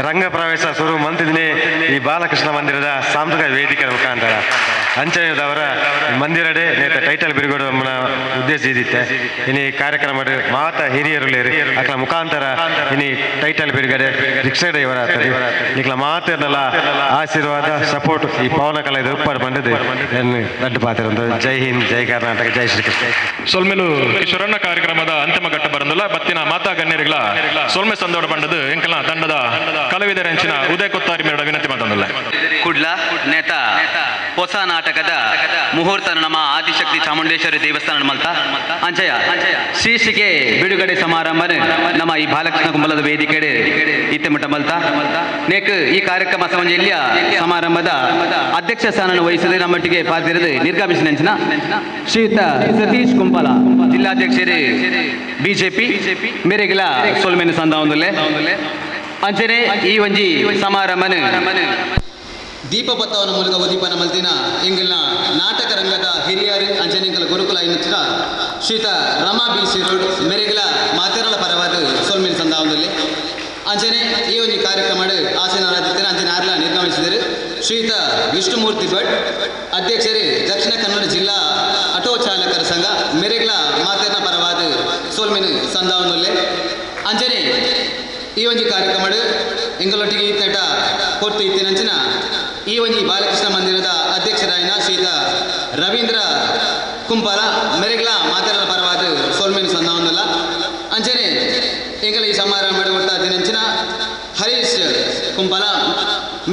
ರಂಗ ಪ್ರವೇಶ ಶುರು ಮಂತಿದ್ದೀನಿ ಈ ಬಾಲಕೃಷ್ಣ ಮಂದಿರದ ಸಾಂಸ್ಕೃತಿಕ ವೇದಿಕೆ ಮುಖಾಂತರ ಅಂಚನೆದವರ ಮಂದಿರಡೆ ನೇತ ಟೈಟಲ್ ಬಿರುಗಡೆ ಉದ್ದೇಶ ಇದ್ದಿತ್ತೆ. ಇನಿ ಕಾರ್ಯಕ್ರಮ ಮಾತ ಹಿರಿಯರು ಅಕ್ಲ ಮುಖಾಂತರ ಇನಿ ಟೈಟಲ್ ಬಿರುಗಡೆ ರಿಕ್ಷಾ ಇವರ ನಿಕ್ಲ ಮಾತಿರ್ನಲ್ಲ ಆಶೀರ್ವಾದ ಸಪೋರ್ಟ್ ಈ ಪವನ ಕಲಾವಿದ ಉಪ್ಪಾಡು ಬಂದದ್ದು ದೊಡ್ಡ ಪಾತ್ರ. ಜೈ ಹಿಂದ್, ಜೈ ಕರ್ನಾಟಕ, ಜೈ ಶ್ರೀಕೃಷ್ಣ. ಸೊಲ್ಮೆಲು ಕಿಶೋರಣ್ಣ ಕಾರ್ಯಕ್ರಮದ ಅಂತಿಮ ಘಟ್ಟ ಬರಂದಿಲ್ಲ ಬತ್ತಿನ ಮಾತಾ ಗಣ್ಯರಿಗಳ ಸೊಲ್ಮೆ ಸಂದೋಡ ಬಂಡದು ಎಂಕಲ್ನ ತಂಡದ ಕಲಾವಿದರ ಹೆಂಚಿನ ಉದಯ ಕೊತ್ತಾರಿ ಮೇಡ ವಿನಂತಿ ಮಾತಂದಿಲ್ಲ. ಕುಡ್ಲ ನೇತ ಹೊಸ ನಾಟಕದ ಮುಹೂರ್ತ ನಮ್ಮ ಆದಿಶಕ್ತಿ ಚಾಮುಂಡೇಶ್ವರಿ ದೇವಸ್ಥಾನ ಮಲ್ತ ಅಂಚಯ ಶೀರ್ಷಿಕೆ ಬಿಡುಗಡೆ ಸಮಾರಂಭ ನಮ್ಮ ಈ ಬಾಲಕೃಷ್ಣ ಕುಂಬಲದ ವೇದಿಕೆ ಇತ್ತೆಮಠ ಮಲ್ತ ನೇಕ್ ಈ ಕಾರ್ಯಕ್ರಮ ಸಂಜೆಯ ಸಮಾರಂಭದ ಅಧ್ಯಕ್ಷ ಸ್ಥಾನ ವಹಿಸದೆ ನಮ್ಮೊಟ್ಟಿಗೆ ಪಾತಿರದು ನಿರ್ಗಮಿಸಿದ ನಂಚಿನ ಶ್ರೀಯುತ ಸತೀಶ್ ಕುಂಪಲ ಜಿಲ್ಲಾಧ್ಯಕ್ಷರು ಬಿಜೆಪಿ ಮೇರೆಗಿಲ ಸೊಲ್ಮೆನು ಸಂದ ಒಂದುಲ್ಲೆ ಅಂಚನೆ ಈ ಒಂಜಿ ಸಮಾರಂಭನ ದೀಪಪತ್ತವನ ಮೂಲಕ ಉದೀಪನ ಮಲ್ತಿನ ಎಂಗಲ್ನ ನಾಟಕ ರಂಗದ ಹಿರಿಯರು ಅಂಚನೆ ಎಂಗಲ ಗುರುಕುಲ ಎನ್ನುತ್ತಿನ ಶ್ರೀಯುತ ರಮಾ ಬಿ ಸಿರೋಡ್ ಮೇರೆಗಿಲ ಮಾತೆರಳ ಪರವಾದ ಸೊಲ್ಮೆನು ಸಂದ ಒಂದುಲ್ಲೆ ಅಂಚನೆ ಈ ಒಂಜಿ ಕಾರ್ಯಕ್ರಮ ಆಸೀನರಾದಿತ್ಯನ ಅಂಚನೆ ಆರ್ಲ ನಿರ್ಗಮಿಸಿದರು ಶ್ರೀಯುತ ವಿಷ್ಣುಮೂರ್ತಿ ಭಟ್ ಅಧ್ಯಕ್ಷರು ದಕ್ಷಿಣ ಕನ್ನಡ ಜಿಲ್ಲಾ ಆಟೋ ಚಾಲಕರ ಸಂಘ ಮೆರೆಗ್ಲ ಮಾತೆರ್ನ ಪರವಾದ ಸೋಲ್ಮೆನು ಸಂದಾವನುಲ್ಲೆ ಅಂಚನೆ ಈ ಒಂಜಿ ಕಾರ್ಯಕ್ರಮ ಎಂಗಳೊಟ್ಟಿಗೆ ಈತಟ ಕೊರ್ತು ಇತ್ತಿನಂಚಿನ ಈ ಒಂಜಿ ಬಾಲಕೃಷ್ಣ ಮಂದಿರದ ಅಧ್ಯಕ್ಷರಾಯಿನ ಶ್ರೀಯುತ ರವೀಂದ್ರ ಕುಂಪಾಲ ಮೆರೆಗ್ಲ ಮಾತೆರ್ನ ಪರವಾದ ಸೋಲ್ಮೆನು ಸಂದಾವನುಲ್ಲ ಅಂಚನೆ ಎಂಗಳ ಈ ಸಮಾರಂಭ ಒಟ್ಟಾದಿನಂಚಿನ ಹರೀಶ್ ಕುಂಪಾಲ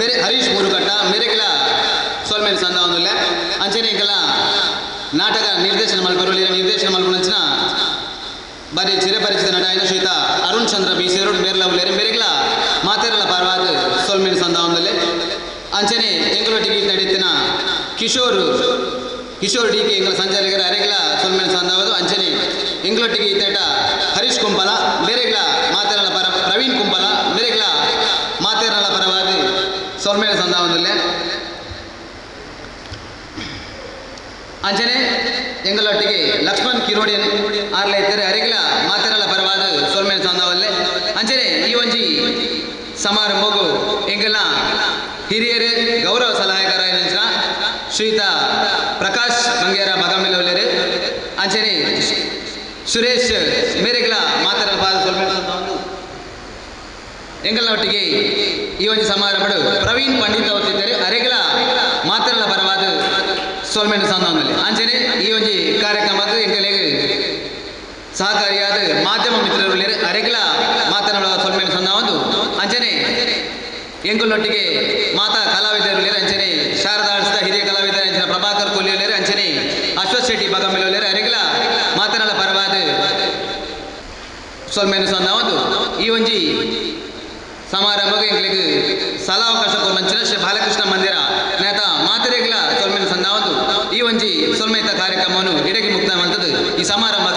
ಮೇರೆ ಹರೀಶ್ ಮೂರುಕಟ್ಟ ಮೇರೆಗಿಲ ಸೋಲ್ಮೇಲೆ ಸಂದ ಒಂದುಲ್ಲೆ ಅಂಚನೆ ಎಂಕಲ ನಾಟಕ ನಿರ್ದೇಶನ ಮಲ್ಪರು ನಿರ್ದೇಶನ ಮಲ್ಪುನಂಚಿನ ಬಾರಿ ಚಿರಪರಿಚಿತ ನಟ అయిన ಶ್ರೀಯುತ ಅರುಣ್ ಚಂದ್ರ ಬಿ ಸೇರೋಡ್ ಮೇರ್ಲ ಉಲ್ಲೇರು ಮೇರೆಗಿಲ ಮಾತೆರಲ ಪರವಾದ ಸೋಲ್ಮೇಲೆ ಸಂದ ಒಂದುಲ್ಲೆ ಅಂಚನೆ ಎಂಗಳೊಟ್ಟಿಗೆ ನಡೀತಿನ ಕಿಶೋರ್ ಕಿಶೋರ್ ಡಿ ಕೆ ಎಂಗಳ ಸಂಚಾಲಕರ ಅರೆಗಿಲ ಸೋಲ್ಮೇಲೆ ಸಂದಾವದು ಅಂಚನೆ ಎಂಗಳೊಟ್ಟಿಗೆ ಈತೇಟ ಹರೀಶ್ ಕುಂಪಲ ಮೇರೆಗಿಲ ಮಾತೆರಲ ಪರ ಪ್ರವೀಣ್ ಕುಂಪಲ ಮೇರೆಗಿಲ ಮಾತೆರಲ ಪರವಾದ ಸೋಲ್ಮೇಲೆ ಸಂದಾವೊಂದುಲ್ಲೆ ಅಂಚನೆ ಎಂಗಳೊಟ್ಟಿಗೆ ಲಕ್ಷ್ಮಣ್ ಕಿರೋಡಿಯನ್ ಆರ್ಲ ಇದ್ದಾರೆ ಅರೆಗಿಲ ಮಾತೆರಲ ಪರವಾದ ಸೋಲ್ಮೇಲೆ ಸಂದಾವಲ್ಲೆ ಅಂಚನೆ ಈ ಒಂಜಿ ಸಮಾರಂಭಗೂ ಎಂಗಲ್ನ ಹಿರಿಯರು ಗೌರವ ಸಲಹೆಗಾರ ಶ್ರೀಯುತ ಪ್ರಕಾಶ್ ಮಂಗೇರ ಬಗಾಮಿಲೋಲೇರು ಅಂಚನೆ ಸುರೇಶ್ ಮೇರೆಗಿಲ ಮಾತೆರಲ ಪಾದ ಸೋಲ್ಮೇಲೆ ಸಂದಾವೊಂದು ಎಂಗಲ್ನೊಟ್ಟಿಗೆ ಈ ಒಂದು ಸಮಾರಂಭ ಪ್ರವೀಣ್ ಪಂಡಿತ್ ಅವರಿದ್ದಾರೆ ಅರೆಗಲ ಮಾತೆರಲ ಪರವಾದ ಸೋಲ್ಮೆಂಟ್ ಸಂದರ್ಭದಲ್ಲಿ ಅಂಚನೆ ಈ ಒಂದು ಕಾರ್ಯಕ್ರಮಕ್ಕೆ ಎಂಗಳಿಗೆ ಸಹಕಾರಿಯಾದ ಮಾಧ್ಯಮ ಮಿತ್ರರು ಅರೆಗಲ ಮಾತನಾಡುವ ಸೋಲ್ಮೆಂಟ್ ಸಂದರ್ಭ ಅಂಚನೆ ಎಂಕಲ್ನೊಟ್ಟಿಗೆ ಮಾತಾ ಕಲಾವಿದರು ಅಂಚನೆ ಶಾರದಾ ಆರ್ಟ್ಸ್ದ ಹಿರಿಯ ಕಲಾವಿದರು ಅಂಚನೆ ಪ್ರಭಾಕರ್ ಕೊಲ್ಲಿಯರು ಅಂಚನೆ ಅಶ್ವಥ್ ಶೆಟ್ಟಿ ಬಗಮಿಲೋಲೇರು ಅರೆಗಲ ಮಾತನಾಡ ಪರವಾದ ಸೋಲ್ಮೆಂಟ್ ಸಂದರ್ಭ ಈ ಒಂಜಿ ಸಮಾರಂಭಕ್ಕೆ ಎಂಗಳಿಗೆ ಸ್ಥಳಾವಕಾಶ ಕೊರ್ನಂಚಿನ ಶ್ರೀ ಬಾಲಕೃಷ್ಣ ಮಂದಿರ ನೇತ ಮಾತೆರೆಗ್ಲ ಸೊಲ್ಮೆನ ಸಂದಾವದು ಈ ಒಂಜಿ ಸೊಲ್ಮೆತ ಕಾರ್ಯಕ್ರಮವನ್ನು ಇಡಗಿ ಮುಕ್ತಾಯ ಮಾಡ್ತದೆ. ಈ ಸಮಾರಂಭ